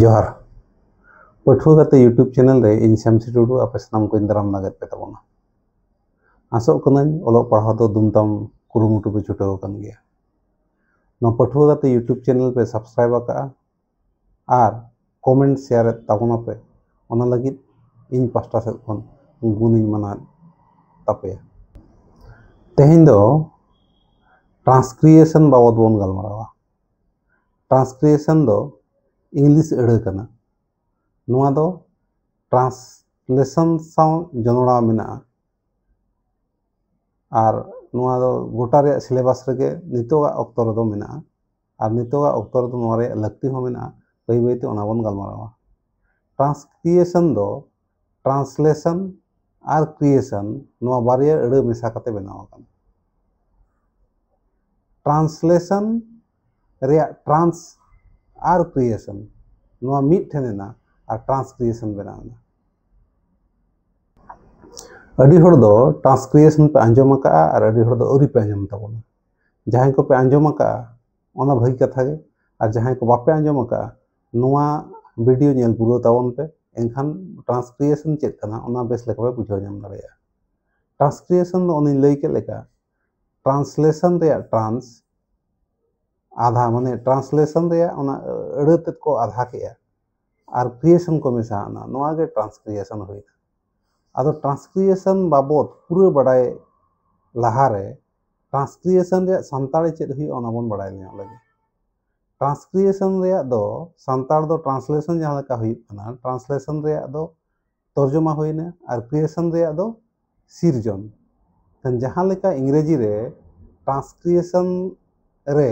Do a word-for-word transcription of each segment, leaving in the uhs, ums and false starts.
ᱡᱚᱦᱟᱨ᱾ ᱯᱟᱹᱴᱷᱩᱣᱟᱹ ᱜᱟᱛᱮ YouTube ᱪᱮᱱᱮᱞ ᱨᱮ ᱤᱧ ᱥᱮᱢᱥᱤ ᱴᱩᱰᱩ ᱟᱯᱮ ᱥᱟᱱᱟᱢ ᱠᱚᱧ ᱫᱟᱨᱟᱢ ᱫᱟᱜᱮᱫ ᱯᱮ ᱛᱟᱵᱚᱱᱟ᱾ ᱟᱥᱚᱜ ᱠᱟᱹᱱᱟᱹᱧ ᱚᱞᱚᱜ ᱯᱟᱲᱦᱟᱣ ᱫᱚ ᱫᱩᱢᱫᱟᱢ ᱠᱩᱨᱩᱢᱩᱴᱩ ᱯᱮ ᱪᱷᱩᱴᱟᱹᱣ ᱟᱠᱟᱱ ᱜᱮᱭᱟ᱾ ᱱᱚᱣᱟ ᱯᱟᱹᱴᱷᱩᱣᱟᱹ ᱜᱟᱛᱮ YouTube ᱪᱮᱱᱮᱞ ᱯᱮ ᱥᱟᱵᱥᱠᱨᱟᱭᱤᱵ ᱟᱠᱟᱫᱼᱟ ᱟᱨ ᱠᱚᱢᱮᱱᱴ ᱥᱮᱭᱟᱨᱮᱫ ᱛᱟᱵᱚᱱᱟᱯᱮ, ᱚᱱᱟ ᱞᱟᱹᱜᱤᱫ ᱤᱧ ᱯᱟᱥᱴᱟ ᱥᱮᱫ ᱠᱷᱚᱱ ᱜᱩᱱᱤᱧ ᱢᱟᱱᱟᱣᱮᱫ ᱛᱟᱯᱮᱭᱟ᱾ ᱛᱮᱦᱮᱧ ᱫᱚ ᱴᱨᱟᱱᱥᱠᱨᱤᱭᱮᱥᱚᱱ ᱵᱟᱵᱚᱛ ᱵᱚᱱ ᱜᱟᱞᱢᱟᱨᱟᱣᱟ᱾ ᱴᱨᱟᱱᱥᱠᱨᱤᱭᱮᱥᱚᱱ ᱫᱚ ᱤᱝᱞᱤᱥ ᱟᱹᱲᱟᱹ ᱠᱟᱱᱟ᱾ ᱱᱚᱣᱟ ᱫᱚ ᱴᱨᱟᱱᱥᱞᱮᱥᱚᱱ ᱥᱟᱶ ᱡᱚᱱᱚᱲᱟᱣ ᱢᱮᱱᱟᱜᱼᱟ᱾ ᱟᱨ ᱱᱚᱣᱟ ᱫᱚ ᱜᱚᱴᱟ ᱨᱮᱭᱟᱜ ᱥᱤᱞᱮᱵᱟᱥ ᱨᱮᱜᱮ ᱱᱤᱛᱚᱜᱟᱜ ᱚᱠᱛᱚ ᱨᱮᱫᱚ ᱢᱮᱱᱟᱜᱼᱟ᱾ ᱟᱨ ᱱᱤᱛᱚᱜᱟᱜ ᱚᱠᱛᱚ ᱨᱮᱫᱚ ᱱᱚᱣᱟ ᱨᱮᱭᱟᱜ ᱞᱟᱹᱠᱛᱤ ᱦᱚᱸ ᱢᱮᱱᱟᱜᱼᱟ᱾ ᱵᱟᱹᱭ ᱵᱟᱹᱭᱛᱮ ᱚᱱᱟ ᱵᱚᱱ ᱜᱟᱞᱢᱟᱨᱟᱣᱟ᱾ ᱴᱨᱟᱱᱥᱠᱨᱤᱭᱮᱥᱚᱱ ᱫᱚ ᱴᱨᱟᱱᱥᱞᱮᱥᱚᱱ ᱟᱨ ᱠᱨᱤᱭᱮᱥᱚᱱ, ᱱᱚᱣᱟ ᱵᱟᱨᱭᱟ ᱟᱹᱲᱟᱹ ᱢᱮᱥᱟ ᱠᱟᱛᱮ ᱵᱮᱱᱟᱣ ᱟᱠᱟᱱᱟ᱾ ᱴᱨᱟᱱᱥᱞᱮᱥᱚᱱ ᱨᱮᱭᱟᱜ ᱴᱨᱟᱱᱥ ᱟᱨ ᱠᱨᱤᱭᱮᱥᱚᱱ, ᱱᱚᱣᱟ ᱢᱤᱫ ᱴᱷᱮᱱ ᱮᱱᱟ ᱟᱨ ᱴᱨᱟᱱᱥᱠᱨᱤᱭᱮᱥᱚᱱ ᱵᱮᱱᱟᱣ ᱮᱱᱟ᱾ ᱟᱹᱰᱤ ᱦᱚᱲ ᱫᱚ ᱴᱨᱟᱱᱥᱠᱨᱤᱭᱮᱥᱚᱱ ᱯᱮ ᱟᱸᱡᱚᱢ ᱟᱠᱟᱫᱼᱟ ᱟᱨ ᱟᱹᱰᱤ ᱦᱚᱲ ᱫᱚ ᱟᱹᱣᱨᱤ ᱯᱮ ᱟᱸᱡᱚᱢ ᱛᱟᱵᱚᱱᱟ᱾ ᱡᱟᱦᱟᱸᱭ ᱠᱚᱯᱮ ᱟᱸᱡᱚᱢ ᱟᱠᱟᱫᱼᱟ, ᱚᱱᱟ ᱵᱷᱟᱹᱜᱤ ᱠᱟᱛᱷᱟ ᱜᱮ, ᱟᱨ ᱡᱟᱦᱟᱸᱭ ᱠᱚ ᱵᱟᱯᱮ ᱟᱸᱡᱚᱢ ᱟᱠᱟᱫᱼᱟ, ᱱᱚᱣᱟ ᱵᱷᱤᱰᱤᱭᱳ ᱧᱮᱞ ᱯᱩᱨᱟᱹᱣ ᱛᱟᱵᱚᱱ ᱯᱮ, ᱮᱱᱠᱷᱟᱱ ᱴᱨᱟᱱᱥᱠᱨᱤᱭᱮᱥᱚᱱ ᱪᱮᱫ ᱠᱟᱱᱟ ᱚᱱᱟ ᱵᱮᱥ ᱞᱮᱠᱟ ᱯᱮ ᱵᱩᱡᱷᱟᱹᱣ ᱧᱟᱢ ᱫᱟᱲᱮᱭᱟᱜᱼᱟ᱾ ᱴᱨᱟᱱᱥᱠᱨᱤᱭᱮᱥᱚᱱ ᱫᱚ ᱚᱱᱮᱧ ᱞᱟᱹᱭ ᱠᱮᱫ ᱞᱮᱠᱟ, ᱴᱨᱟᱱᱥᱞᱮᱥᱚᱱ ᱨᱮᱭᱟᱜ ᱴᱨᱟᱱᱥ ᱟᱫᱷᱟ, ᱢᱟᱱᱮ ᱴᱨᱟᱱᱥᱞᱮᱥᱚᱱ ᱨᱮᱭᱟᱜ ᱚᱱᱟ ᱟᱹᱲᱟᱹ ᱛᱮᱫ ᱠᱚ ᱟᱫᱷᱟ ᱠᱮᱜᱼᱟ ᱟᱨ ᱠᱨᱤᱭᱮᱥᱚᱱ ᱠᱚ ᱢᱮᱥᱟᱣᱱᱟ, ᱱᱚᱣᱟ ᱜᱮ ᱴᱨᱟᱱᱥᱠᱨᱤᱭᱮᱥᱚᱱ ᱦᱩᱭᱱᱟ᱾ ᱟᱫᱚ ᱴᱨᱟᱱᱥᱠᱨᱤᱭᱮᱥᱚᱱ ᱵᱟᱵᱚᱛ ᱯᱩᱨᱟᱹ ᱵᱟᱰᱟᱭ ᱞᱟᱦᱟᱨᱮ ᱴᱨᱟᱱᱥᱠᱨᱤᱭᱮᱥᱚᱱ ᱨᱮᱭᱟᱜ ᱥᱟᱱᱛᱟᱲᱤ ᱪᱮᱫ ᱦᱩᱭᱩᱜᱼᱟ ᱚᱱᱟ ᱵᱚᱱ ᱵᱟᱰᱟᱭ ᱧᱚᱜ ᱞᱮᱜᱮ᱾ ᱴᱨᱟᱱᱥᱠᱨᱤᱭᱮᱥᱚᱱ ᱨᱮᱭᱟᱜ ᱫᱚ ᱥᱟᱱᱛᱟᱲ ᱫᱚ ᱴᱨᱟᱱᱥᱞᱮᱥᱚᱱ ᱡᱟᱦᱟᱸ ᱞᱮᱠᱟ ᱦᱩᱭᱩᱜ ᱠᱟᱱᱟ, ᱴᱨᱟᱱᱥᱞᱮᱥᱚᱱ ᱨᱮᱭᱟᱜ ᱫᱚ ᱛᱚᱨᱡᱚᱢᱟ ᱦᱩᱭᱱᱟ ᱟᱨ ᱠᱨᱤᱭᱮᱥᱚᱱ ᱨᱮᱭᱟᱜ ᱫᱚ ᱥᱤᱨᱡᱚᱱ᱾ ᱠᱷᱟᱱ ᱡᱟᱦᱟᱸ ᱞᱮᱠᱟ ᱤᱝᱨᱮᱡᱤ ᱨᱮ ᱴᱨᱟᱱᱥᱠᱨᱤᱭᱮᱥᱚᱱ ᱨᱮ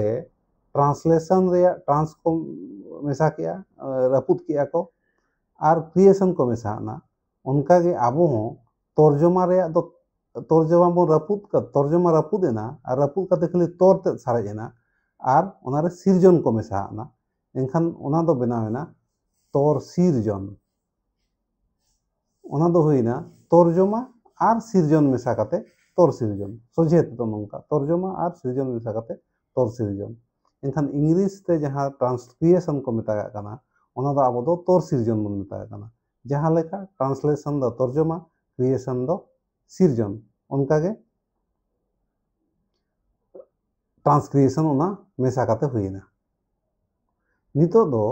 ᱴᱨᱟᱱᱥᱞᱮᱥᱚᱱ ᱨᱮᱭᱟᱜ ᱴᱨᱟᱱᱥ ᱠᱚ ᱢᱮᱥᱟ ᱠᱮᱜᱼᱟ, ᱨᱟᱹᱯᱩᱫ ᱠᱮᱜᱼᱟ ᱠᱚ, ᱟᱨ ᱠᱨᱤᱭᱮᱥᱚᱱ ᱠᱚ ᱢᱮᱥᱟᱜᱼᱟ, ᱚᱱᱠᱟᱜᱮ ᱟᱵᱚ ᱦᱚᱸ ᱛᱚᱨᱡᱚᱢᱟ ᱨᱮᱭᱟᱜ ᱫᱚ, ᱛᱚᱨᱡᱚᱢᱟ ᱵᱚᱱ ᱨᱟᱹᱯᱩᱫ ᱠᱟᱫ, ᱛᱚᱨᱡᱚᱢᱟ ᱨᱟᱹᱯᱩᱫ ᱮᱱᱟ ᱟᱨ ᱨᱟᱹᱯᱩᱫ ᱠᱟᱛᱮ ᱠᱷᱟᱹᱞᱤ ᱛᱚᱨ ᱛᱮᱫ ᱥᱟᱨᱮᱡ ᱮᱱᱟ ᱟᱨ ᱚᱱᱟᱨᱮ ᱥᱤᱨᱡᱚᱱ ᱠᱚ ᱢᱮᱥᱟᱜᱼᱟ᱾ ᱮᱱᱠᱷᱟᱱ ᱚᱱᱟ ᱫᱚ ᱵᱮᱱᱟᱣ ᱮᱱᱟ ᱛᱚᱨ ᱥᱤᱨᱡᱚᱱ᱾ ᱚᱱᱟ ᱫᱚ ᱦᱩᱭᱱᱟ ᱛᱚᱨᱡᱚᱢᱟ ᱟᱨ ᱥᱤᱨᱡᱚᱱ ᱢᱮᱥᱟ ᱠᱟᱛᱮ ᱛᱚᱨ ᱥᱤᱨᱡᱚᱱ᱾ ᱥᱚᱡᱷᱮ ᱛᱮᱫᱚ ᱱᱚᱝᱠᱟ, ᱛᱚᱨᱡᱚᱢᱟ ᱟᱨ ᱥᱤᱨᱡᱚᱱ ᱢᱮᱥᱟ ᱠᱟᱛᱮ ᱛᱚᱨ ᱥᱤᱨᱡᱚᱱ᱾ ᱮᱱᱠᱷᱟᱱ ᱤᱝᱞᱤᱥ ᱛᱮ ᱡᱟᱦᱟᱸ ᱴᱨᱟᱱᱥᱠᱨᱤᱭᱮᱥᱚᱱ ᱠᱚ ᱢᱮᱛᱟᱜᱟᱜ ᱠᱟᱱᱟ, ᱚᱱᱟ ᱫᱚ ᱟᱵᱚ ᱫᱚ ᱛᱚᱨ ᱥᱤᱨᱡᱚᱱ ᱵᱚᱱ ᱢᱮᱛᱟᱜ ᱠᱟᱱᱟ᱾ ᱡᱟᱦᱟᱸ ᱞᱮᱠᱟ translation ᱫᱚ ᱛᱚᱨᱡᱚᱢᱟ, creation ᱫᱚ ᱥᱤᱨᱡᱚᱱ, ᱚᱱᱠᱟᱜᱮ transcreation ᱚᱱᱟ ᱢᱮᱥᱟ ᱠᱟᱛᱮ ᱦᱩᱭᱮᱱᱟ᱾ ᱱᱤᱛᱚᱜ ᱫᱚ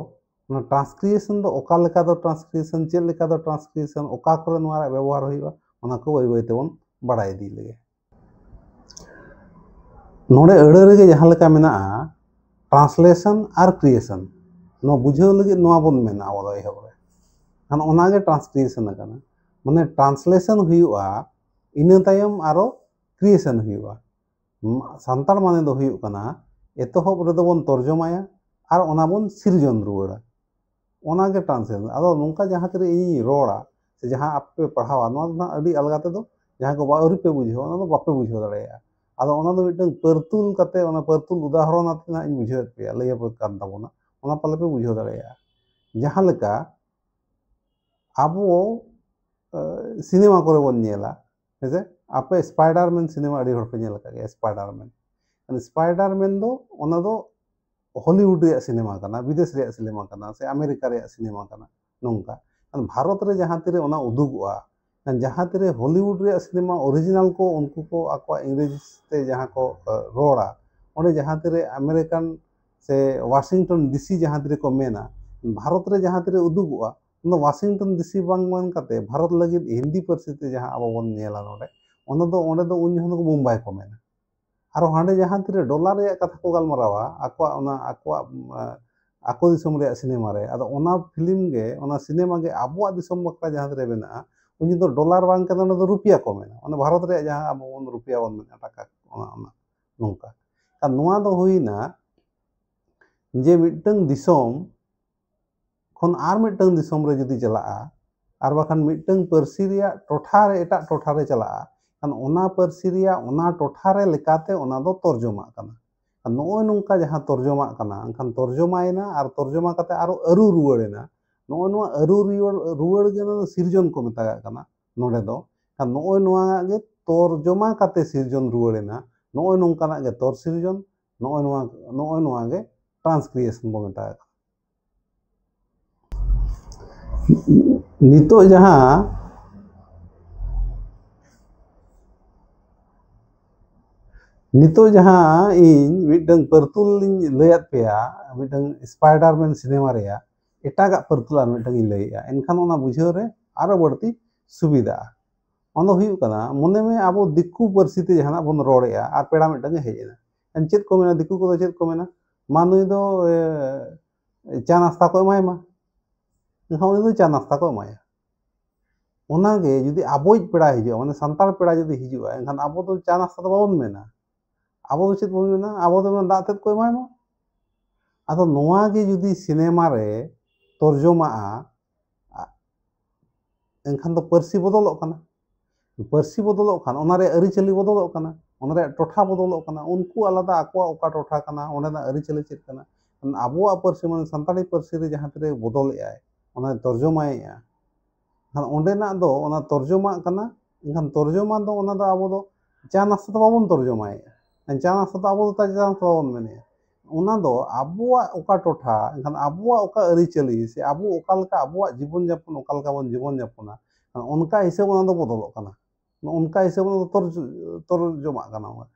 ᱚᱱᱟ transcreation ᱫᱚ ᱚᱠᱟ ᱞᱮᱠᱟ ᱫᱚ transcreation, ᱪᱮᱫ ᱞᱮᱠᱟ ᱫᱚ transcreation, ᱚᱠᱟ ᱠᱚᱨᱮ ᱱᱚᱣᱟ ᱨᱮᱭᱟᱜ ᱵᱮᱵᱚᱦᱟᱨ ᱦᱩᱭᱩᱜᱼᱟ, ᱚᱱᱟ ᱠᱚ ᱵᱟᱹᱭ ᱵᱟᱹᱭ ᱛᱮᱵᱚᱱ ᱵᱟᱲᱟᱭ ᱤᱫᱤ ᱞᱮᱜᱮ᱾ ᱱᱚᱰᱮ ᱟᱹᱲᱟᱹ ᱨᱮᱜᱮ ᱡᱟᱦᱟᱸ ᱞᱮᱠᱟ ᱢᱮᱱᱟᱜᱼᱟ translation ᱟᱨ creation, ᱱᱚᱣᱟ ᱵᱩᱡᱷᱟᱹᱣ ᱞᱟᱹᱜᱤᱫ ᱱᱚᱣᱟ ᱵᱚᱱ ᱢᱮᱱᱟ ᱟᱵᱚ ᱫᱚ ᱮᱦᱚᱵ ᱨᱮ, ᱠᱷᱟᱱ ᱚᱱᱟᱜᱮ transcreation ᱟᱠᱟᱱᱟ᱾ ᱢᱟᱱᱮ translation ᱦᱩᱭᱩᱜᱼᱟ, ᱤᱱᱟᱹ ᱛᱟᱭᱚᱢ ᱟᱨᱚ creation ᱦᱩᱭᱩᱜᱼᱟ᱾ ᱢ-, ᱥᱟᱱᱛᱟᱲ ᱢᱟᱱᱮ ᱫᱚ ᱦᱩᱭᱩᱜ ᱠᱟᱱᱟ, ᱮᱛᱚᱦᱚᱵ ᱨᱮᱫᱚ ᱵᱚᱱ ᱛᱚᱨᱡᱚᱢᱟᱭᱟ ᱟᱨ ᱚᱱᱟ ᱵᱚᱱ ᱥᱤᱨᱡᱚᱱ ᱨᱩᱣᱟᱹᱲᱟ᱾ ᱚᱱᱟᱜᱮ translation᱾ ᱟᱫᱚ ᱱᱚᱝᱠᱟ ᱡᱟᱦᱟᱸ ᱛᱤᱨᱮ ᱤᱧᱤᱧ ᱨᱚᱲᱟ ᱥᱮ ᱡᱟᱦᱟᱸ ᱟᱯᱮ ᱯᱮ ᱯᱟᱲᱦᱟᱣᱟ, ᱱᱚᱣᱟ ᱫᱚ ᱱᱟᱦᱟᱜ ᱟᱹᱰᱤ ᱟᱞᱜᱟ ᱛᱮᱫᱚ, ᱡᱟᱦᱟᱸᱭ ᱠᱚ ᱵᱟ-, ᱟᱹᱣᱨᱤ ᱯᱮ ᱵᱩᱡᱷᱟᱹᱣᱟ, ᱚᱱᱟ ᱫᱚ ᱵᱟᱯᱮ ᱵᱩᱡᱷᱟᱹᱣ ᱫᱟᱲᱮᱭᱟᱜᱼᱟ᱾ ᱟᱫᱚ ᱚᱱᱟ ᱫᱚ ᱢᱤᱫᱴᱟᱝ ᱯᱟᱹᱨᱛᱩᱞ ᱠᱟᱛᱮ, ᱚᱱᱟ ᱯᱟᱹᱨᱛᱩᱞ ᱩᱫᱟᱦᱚᱨᱚᱱ ᱟᱛᱮ ᱱᱟᱦᱟᱜ ᱤᱧ ᱵᱩᱡᱷᱟᱹᱣᱮᱫ ᱯᱮᱭᱟ, ᱞᱟᱹᱭ ᱟᱯᱮ ᱠᱟᱱ ᱛᱟᱵᱚᱱᱟ, ᱚᱱᱟ ᱯᱟᱞᱮ ᱯᱮ ᱵᱩᱡᱷᱟᱹᱣ ᱫᱟᱲᱮᱭᱟᱜᱼᱟ᱾ ᱡᱟᱦᱟᱸ ᱞᱮᱠᱟ ᱟᱵᱚ, ᱮ, ᱥᱤᱱᱮᱢᱟ ᱠᱚᱨᱮ ᱵᱚᱱ ᱧᱮᱞᱟ, ᱦᱮᱸᱥᱮ? ᱟᱯᱮ Spider-Man ᱥᱤᱱᱮᱢᱟ ᱟᱹᱰᱤ ᱦᱚᱲ ᱯᱮ ᱧᱮᱞ ᱟᱠᱟᱫ ᱜᱮᱭᱟ, Spider-Man᱾ ᱢᱟᱱᱮ Spider-Man ᱫᱚ, ᱚᱱᱟ ᱫᱚ ᱦᱚᱞᱤᱣᱩᱰ ᱨᱮᱭᱟᱜ ᱥᱤᱱᱮᱢᱟ ᱠᱟᱱᱟ, ᱵᱤᱫᱮᱥ ᱨᱮᱭᱟᱜ ᱥᱤᱱᱮᱢᱟ ᱠᱟᱱᱟ, ᱥᱮ ᱟᱢᱮᱨᱤᱠᱟ ᱨᱮᱭᱟᱜ ᱥᱤᱱᱮᱢᱟ ᱠᱟᱱᱟ, ᱱᱚᱝᱠᱟ᱾ ᱠᱷᱟᱱ ᱵᱷᱟᱨᱚᱛ ᱨᱮ ᱡᱟᱦᱟᱸ ᱛᱤᱨᱮ ᱚᱱᱟ ᱩᱫᱩᱜᱚᱜᱼᱟ, ᱠᱷᱟᱱ ᱡᱟᱦᱟᱸ ᱛᱤᱨᱮ ᱦᱚᱞᱤᱣᱩᱰ ᱨᱮᱭᱟᱜ ᱥᱤᱱᱮᱢᱟ original ᱠᱚ, ᱩᱱᱠᱩ ᱠᱚ ᱟᱠᱚᱣᱟᱜ ᱤᱝᱨᱮᱡᱤ ᱛᱮ ᱡᱟᱦᱟᱸ ᱠᱚ, ᱮ, ᱨᱚᱲᱟ, ᱚᱸᱰᱮ ᱡᱟᱦᱟᱸ ᱛᱤᱨᱮ ᱟᱢᱮᱨᱤᱠᱟᱱ ᱥᱮ ᱣᱟᱥᱤᱝᱴᱚᱱ ᱰᱤᱥᱤ ᱡᱟᱦᱟᱸ ᱛᱤᱨᱮ ᱠᱚ ᱢᱮᱱᱟ, ᱵᱷᱟᱨᱚᱛ ᱨᱮ ᱡᱟᱦᱟᱸ ᱛᱤᱨᱮ ᱩᱫᱩᱜᱚᱜᱼᱟ, ᱚᱱᱟ ᱣᱟᱥᱤᱝᱴᱚᱱ ᱰᱤᱥᱤ ᱵᱟᱝ ᱢᱮᱱ ᱠᱟᱛᱮ ᱵᱷᱟᱨᱚᱛ ᱞᱟᱹᱜᱤᱫ ᱦᱤᱱᱫᱤ ᱯᱟᱹᱨᱥᱤ ᱛᱮ ᱡᱟᱦᱟᱸ ᱟᱵᱚ ᱵᱚᱱ ᱧᱮᱞᱟ ᱱᱚᱰᱮ, ᱚᱱᱟ ᱫᱚ, ᱚᱸᱰᱮ ᱫᱚ ᱩᱱ ᱡᱚᱠᱷᱚᱱ ᱫᱚ ᱢᱩᱢᱵᱟᱭ ᱠᱚ ᱢᱮᱱᱟ᱾ ᱟᱨᱚ ᱦᱟᱸᱰᱮ ᱡᱟᱦᱟᱸ ᱛᱤᱨᱮ ᱰᱚᱞᱟᱨ ᱨᱮᱭᱟᱜ ᱠᱟᱛᱷᱟ ᱠᱚ ᱜᱟᱞᱢᱟᱨᱟᱣᱟ, ᱟᱠᱚᱣᱟᱜ ᱚᱱᱟ, ᱟᱠᱚᱣᱟᱜ, ᱟ, ᱟᱠᱚ ᱫᱤᱥᱚᱢ ᱨᱮᱭᱟᱜ ᱥᱤᱱᱮᱢᱟ ᱨᱮ, ᱟᱫᱚ ᱚᱱᱟ ᱯᱷᱤᱞᱢ ᱜᱮ, ᱚᱱᱟ ᱥᱤᱱᱮᱢᱟ ᱜᱮ ᱟᱵᱚᱣᱟᱜ ᱫᱤᱥᱚᱢ ᱵᱟᱠᱷᱨᱟ ᱡᱟᱦᱟᱸ ᱛᱤᱨᱮ ᱵᱮᱱᱟᱜᱼᱟ, ᱩᱱ ᱡᱚᱠᱷᱚᱱ ᱫᱚ ᱰᱚᱞᱟᱨ ᱵᱟᱝ ᱠᱟᱱᱟ, ᱚᱱᱟ ᱫᱚ ᱨᱩᱯᱤᱭᱟ ᱠᱚ ᱢᱮᱱᱟ᱾ ᱚᱱᱟ ᱵᱷᱟᱨᱚᱛ ᱨᱮᱭᱟᱜ ᱡᱟᱦᱟᱸ ᱟᱵᱚ ᱵᱚᱱ ᱨᱩᱯᱤᱭᱟ ᱵᱚᱱ ᱢᱮᱱᱟ, ᱴᱟᱠᱟ, ᱚᱱᱟ, ᱚᱱᱟ ᱱᱚᱝᱠᱟ᱾ ᱟᱨ ᱱᱚᱣᱟ ᱫᱚ ᱦᱩᱭᱱᱟ ᱡᱮ ᱢᱤᱫᱴᱟᱝ ᱫᱤᱥᱚᱢ ᱠᱷᱚᱱ ᱟᱨ ᱢᱤᱫᱴᱟᱝ ᱫᱤᱥᱚᱢ ᱨᱮ ᱡᱩᱫᱤ ᱪᱟᱞᱟᱜᱼᱟ, ᱟᱨ ᱵᱟᱠᱷᱟᱱ ᱢᱤᱫᱴᱟᱝ ᱯᱟᱹᱨᱥᱤ ᱨᱮᱭᱟᱜ ᱴᱚᱴᱷᱟ ᱨᱮ, ᱮᱴᱟᱜ ᱴᱚᱴᱷᱟ ᱨᱮ ᱪᱟᱞᱟᱜᱼᱟ, ᱠᱷᱟᱱ ᱚᱱᱟ ᱯᱟᱹᱨᱥᱤ ᱨᱮᱭᱟᱜ ᱚᱱᱟ ᱴᱚᱴᱷᱟ ᱨᱮ ᱞᱮᱠᱟᱛᱮ ᱚᱱᱟ ᱫᱚ ᱛᱚᱨᱡᱚᱢᱟᱜ ᱠᱟᱱᱟ᱾ ᱟᱨ ᱱᱚᱜᱼᱚᱭ ᱱᱚᱝᱠᱟ ᱡᱟᱦᱟᱸ ᱛᱚᱨᱡᱚᱢᱟᱜ ᱠᱟᱱᱟ, ᱮᱱᱠᱷᱟᱱ ᱛᱚᱨᱡᱚᱢᱟᱭᱮᱱᱟ ᱟᱨ ᱛᱚᱨᱡᱚᱢᱟ ᱠᱟᱛᱮ ᱟᱨᱚ ᱟᱹᱨᱩ ᱨᱩᱣᱟᱹᱲᱮᱱᱟ᱾ ᱱᱚᱜᱼᱚᱭ ᱱᱚᱣᱟ ᱟᱹᱨᱩ ᱨᱩᱣᱟᱹᱲ, ᱨᱩᱣᱟᱹᱲ ᱜᱮ ᱚᱱᱟ ᱫᱚ ᱥᱤᱨᱡᱚᱱ ᱠᱚ ᱢᱮᱛᱟᱜᱟᱜ ᱠᱟᱱᱟ ᱱᱚᱰᱮ ᱫᱚ᱾ ᱠᱷᱟᱱ ᱱᱚᱜᱼᱚᱭ ᱱᱚᱣᱟ ᱜᱮ ᱛᱚᱨᱡᱚᱢᱟ ᱠᱟᱛᱮ ᱥᱤᱨᱡᱚᱱ ᱨᱩᱣᱟᱹᱲᱮᱱᱟ᱾ ᱱᱚᱜᱼᱚᱭ ᱱᱚᱝᱠᱟᱱᱟᱜ ᱜᱮ ᱛᱚᱨ ᱥᱤᱨᱡᱚᱱ, ᱱᱚᱜᱼᱚᱭ ᱱᱚᱣᱟ, ᱱᱚᱜᱼᱚᱭ ᱱᱚᱣᱟ ᱜᱮ transcreation ᱵᱚ ᱢᱮᱛᱟᱜ ᱠᱟᱱᱟ᱾ ᱱᱤᱛᱚᱜ ᱡᱟᱦᱟᱸ ᱱᱤᱛᱚᱜ ᱡᱟᱦᱟᱸ ᱤᱧ ᱢᱤᱫᱴᱟᱝ ᱯᱟᱹᱨᱛᱩᱞ ᱤᱧ ᱞᱟᱹᱭᱟᱫ ᱯᱮᱭᱟ, ᱢᱤᱫᱴᱟᱝ ᱥᱯᱟᱭᱰᱟᱨᱢᱮᱱ ᱥᱤᱱᱮᱢᱟ ᱨᱮᱭᱟᱜ ᱮᱴᱟᱜᱟᱜ ᱯᱟᱹᱨᱛᱩᱞ ᱟᱨ ᱢᱤᱫᱴᱟᱝ ᱤᱧ ᱞᱟᱹᱭᱮᱜᱼᱟ, ᱮᱱᱠᱷᱟᱱ ᱚᱱᱟ ᱵᱩᱡᱷᱟᱹᱣ ᱨᱮ ᱟᱨᱚ ᱵᱟᱹᱲᱛᱤ ᱥᱩᱵᱤᱫᱷᱟᱜᱼᱟ᱾ ᱚᱱᱟ ᱫᱚ ᱦᱩᱭᱩᱜ ᱠᱟᱱᱟ, ᱢᱚᱱᱮ ᱢᱮ ᱟᱵᱚ ᱫᱤᱠᱩ ᱯᱟᱹᱨᱥᱤ ᱛᱮ ᱡᱟᱦᱟᱱᱟᱜ ᱵᱚᱱ ᱨᱚᱲᱮᱜᱼᱟ ᱟᱨ ᱯᱮᱲᱟ ᱢᱤᱫᱴᱟᱝ ᱮ ᱦᱮᱡ ᱮᱱᱟ᱾ ᱮᱱ ᱪᱮᱫ ᱠᱚ ᱢᱮᱱᱟ, ᱫᱤᱠᱩ ᱠᱚᱫᱚ ᱪᱮᱫ ᱠᱚ ᱢᱮᱱᱟ? ᱢᱟ ᱱᱩᱭ ᱫᱚ ᱮ, ᱪᱟ ᱱᱟᱥᱛᱟ ᱠᱚ ᱮᱢᱟᱭ ᱢᱟ, ᱮᱱᱠᱷᱟᱱ ᱩᱱᱤ ᱫᱚ ᱪᱟ ᱱᱟᱥᱛᱟ ᱠᱚ ᱮᱢᱟᱭᱟ᱾ ᱚᱱᱟᱜᱮ ᱡᱩᱫᱤ ᱟᱵᱚᱭᱤᱡ ᱯᱮᱲᱟᱭ ᱦᱤᱡᱩᱜᱼᱟ, ᱢᱟᱱᱮ ᱥᱟᱱᱛᱟᱲ ᱯᱮᱲᱟ ᱡᱩᱫᱤ ᱦᱤᱡᱩᱜᱼᱟ, ᱮᱱᱠᱷᱟᱱ ᱟᱵᱚ ᱫᱚ ᱪᱟ ᱱᱟᱥᱛᱟ ᱫᱚ ᱵᱟᱵᱚᱱ ᱢᱮᱱᱟ᱾ ᱟᱵᱚ ᱫᱚ ᱪᱮᱫ ᱵᱚᱱ ᱢᱮᱱᱟ? ᱟᱵᱚ ᱫᱚ ᱢᱮᱱᱟ ᱫᱟᱜ ᱛᱮᱫ ᱠᱚ ᱮᱢᱟᱭ ᱢᱟ᱾ ᱟᱫᱚ ᱱᱚᱣᱟ ᱜᱮ ᱡᱩᱫᱤ ᱥᱤᱱᱮᱢᱟ ᱨᱮ ᱛᱚᱨᱡᱚᱢᱟᱜᱼᱟ, ᱟ-, ᱮᱱᱠᱷᱟᱱ ᱫᱚ ᱯᱟᱹᱨᱥᱤ ᱵᱚᱫᱚᱞᱚᱜ ᱠᱟᱱᱟ᱾ ᱯᱟᱹᱨᱥᱤ ᱵᱚᱫᱚᱞᱚᱜ ᱠᱷᱟᱱ ᱚᱱᱟ ᱨᱮᱭᱟᱜ ᱟᱹᱨᱤᱪᱟᱹᱞᱤ ᱵᱚᱫᱚᱞᱚᱜ ᱠᱟᱱᱟ, ᱚᱱᱟ ᱨᱮᱭᱟᱜ ᱴᱚᱴᱷᱟ ᱵᱚᱫᱚᱞᱚᱜ ᱠᱟᱱᱟ, ᱩᱱᱠᱩ ᱟᱞᱟᱫᱟ ᱟᱠᱚᱣᱟᱜ ᱚᱠᱟ ᱴᱚᱴᱷᱟ ᱠᱟᱱᱟ, ᱚᱸᱰᱮᱱᱟᱜ ᱟᱹᱨᱤᱪᱟᱹᱞᱤ ᱪᱮᱫ ᱠᱟᱱᱟ᱾ ᱟᱵᱚᱣᱟᱜ ᱯᱟᱹᱨᱥᱤ, ᱢᱟᱱᱮ ᱥᱟᱱᱛᱟᱲᱤ ᱯᱟᱹᱨᱥᱤ ᱨᱮ ᱡᱟᱦᱟᱸ ᱛᱤᱨᱮ ᱵᱚᱫᱚᱞᱮᱜᱼᱟᱭ, ᱚᱱᱟ ᱛᱚᱨᱡᱚᱢᱟᱭᱮᱜᱼᱟ, ᱮᱱᱠᱷᱟᱱ ᱚᱸᱰᱮᱱᱟᱜ ᱫᱚ ᱚᱱᱟ ᱛᱚᱨᱡᱚᱢᱟᱜ ᱠᱟᱱᱟ᱾ ᱮᱱᱠᱷᱟᱱ ᱛᱚᱨᱡᱚᱢᱟ ᱫᱚ ᱚᱱᱟ ᱫᱚ ᱟᱵᱚ ᱫᱚ ᱪᱟ ᱱᱟᱥᱛᱟ ᱫᱚ ᱵᱟᱵᱚᱱ ᱛᱚᱨᱡᱚᱢᱟᱭᱮᱜᱼᱟ᱾ ᱪᱟ ᱱᱟᱥᱛᱟ ᱫᱚ ᱟᱵᱚ ᱫᱚ ᱪᱟ ᱱᱟᱥᱛᱟ ᱵᱟᱵᱚᱱ ᱢᱮᱱᱮᱜᱼᱟ᱾ ᱚᱱᱟ ᱫᱚ ᱟᱵᱚᱣᱟᱜ ᱚᱠᱟ ᱴᱚᱴᱷᱟ, ᱮᱱᱠᱷᱟᱱ ᱟᱵᱚᱣᱟᱜ ᱚᱠᱟ ᱟᱹᱨᱤᱪᱟᱹᱞᱤ ᱥᱮ ᱟᱵᱚ ᱚᱠᱟ ᱞᱮᱠᱟ ᱟᱵᱚᱣᱟᱜ ᱡᱤᱵᱚᱱ ᱡᱟᱯᱚᱱ, ᱚᱠᱟ ᱞᱮᱠᱟ ᱵᱚᱱ ᱡᱤᱵᱚᱱ ᱡᱟᱯᱚᱱᱟ, ᱚᱱᱠᱟ ᱦᱤᱥᱟᱹᱵ ᱚᱱᱟ ᱫᱚ ᱵᱚᱫᱚᱞᱚᱜ ᱠᱟᱱᱟ᱾ ᱚᱱᱠᱟ ᱦᱤᱥᱟᱹᱵ ᱚᱱᱟ ᱫᱚ ᱛᱚᱨ-, ᱛᱚᱨᱡᱚᱢᱟᱜ ᱠᱟᱱᱟ᱾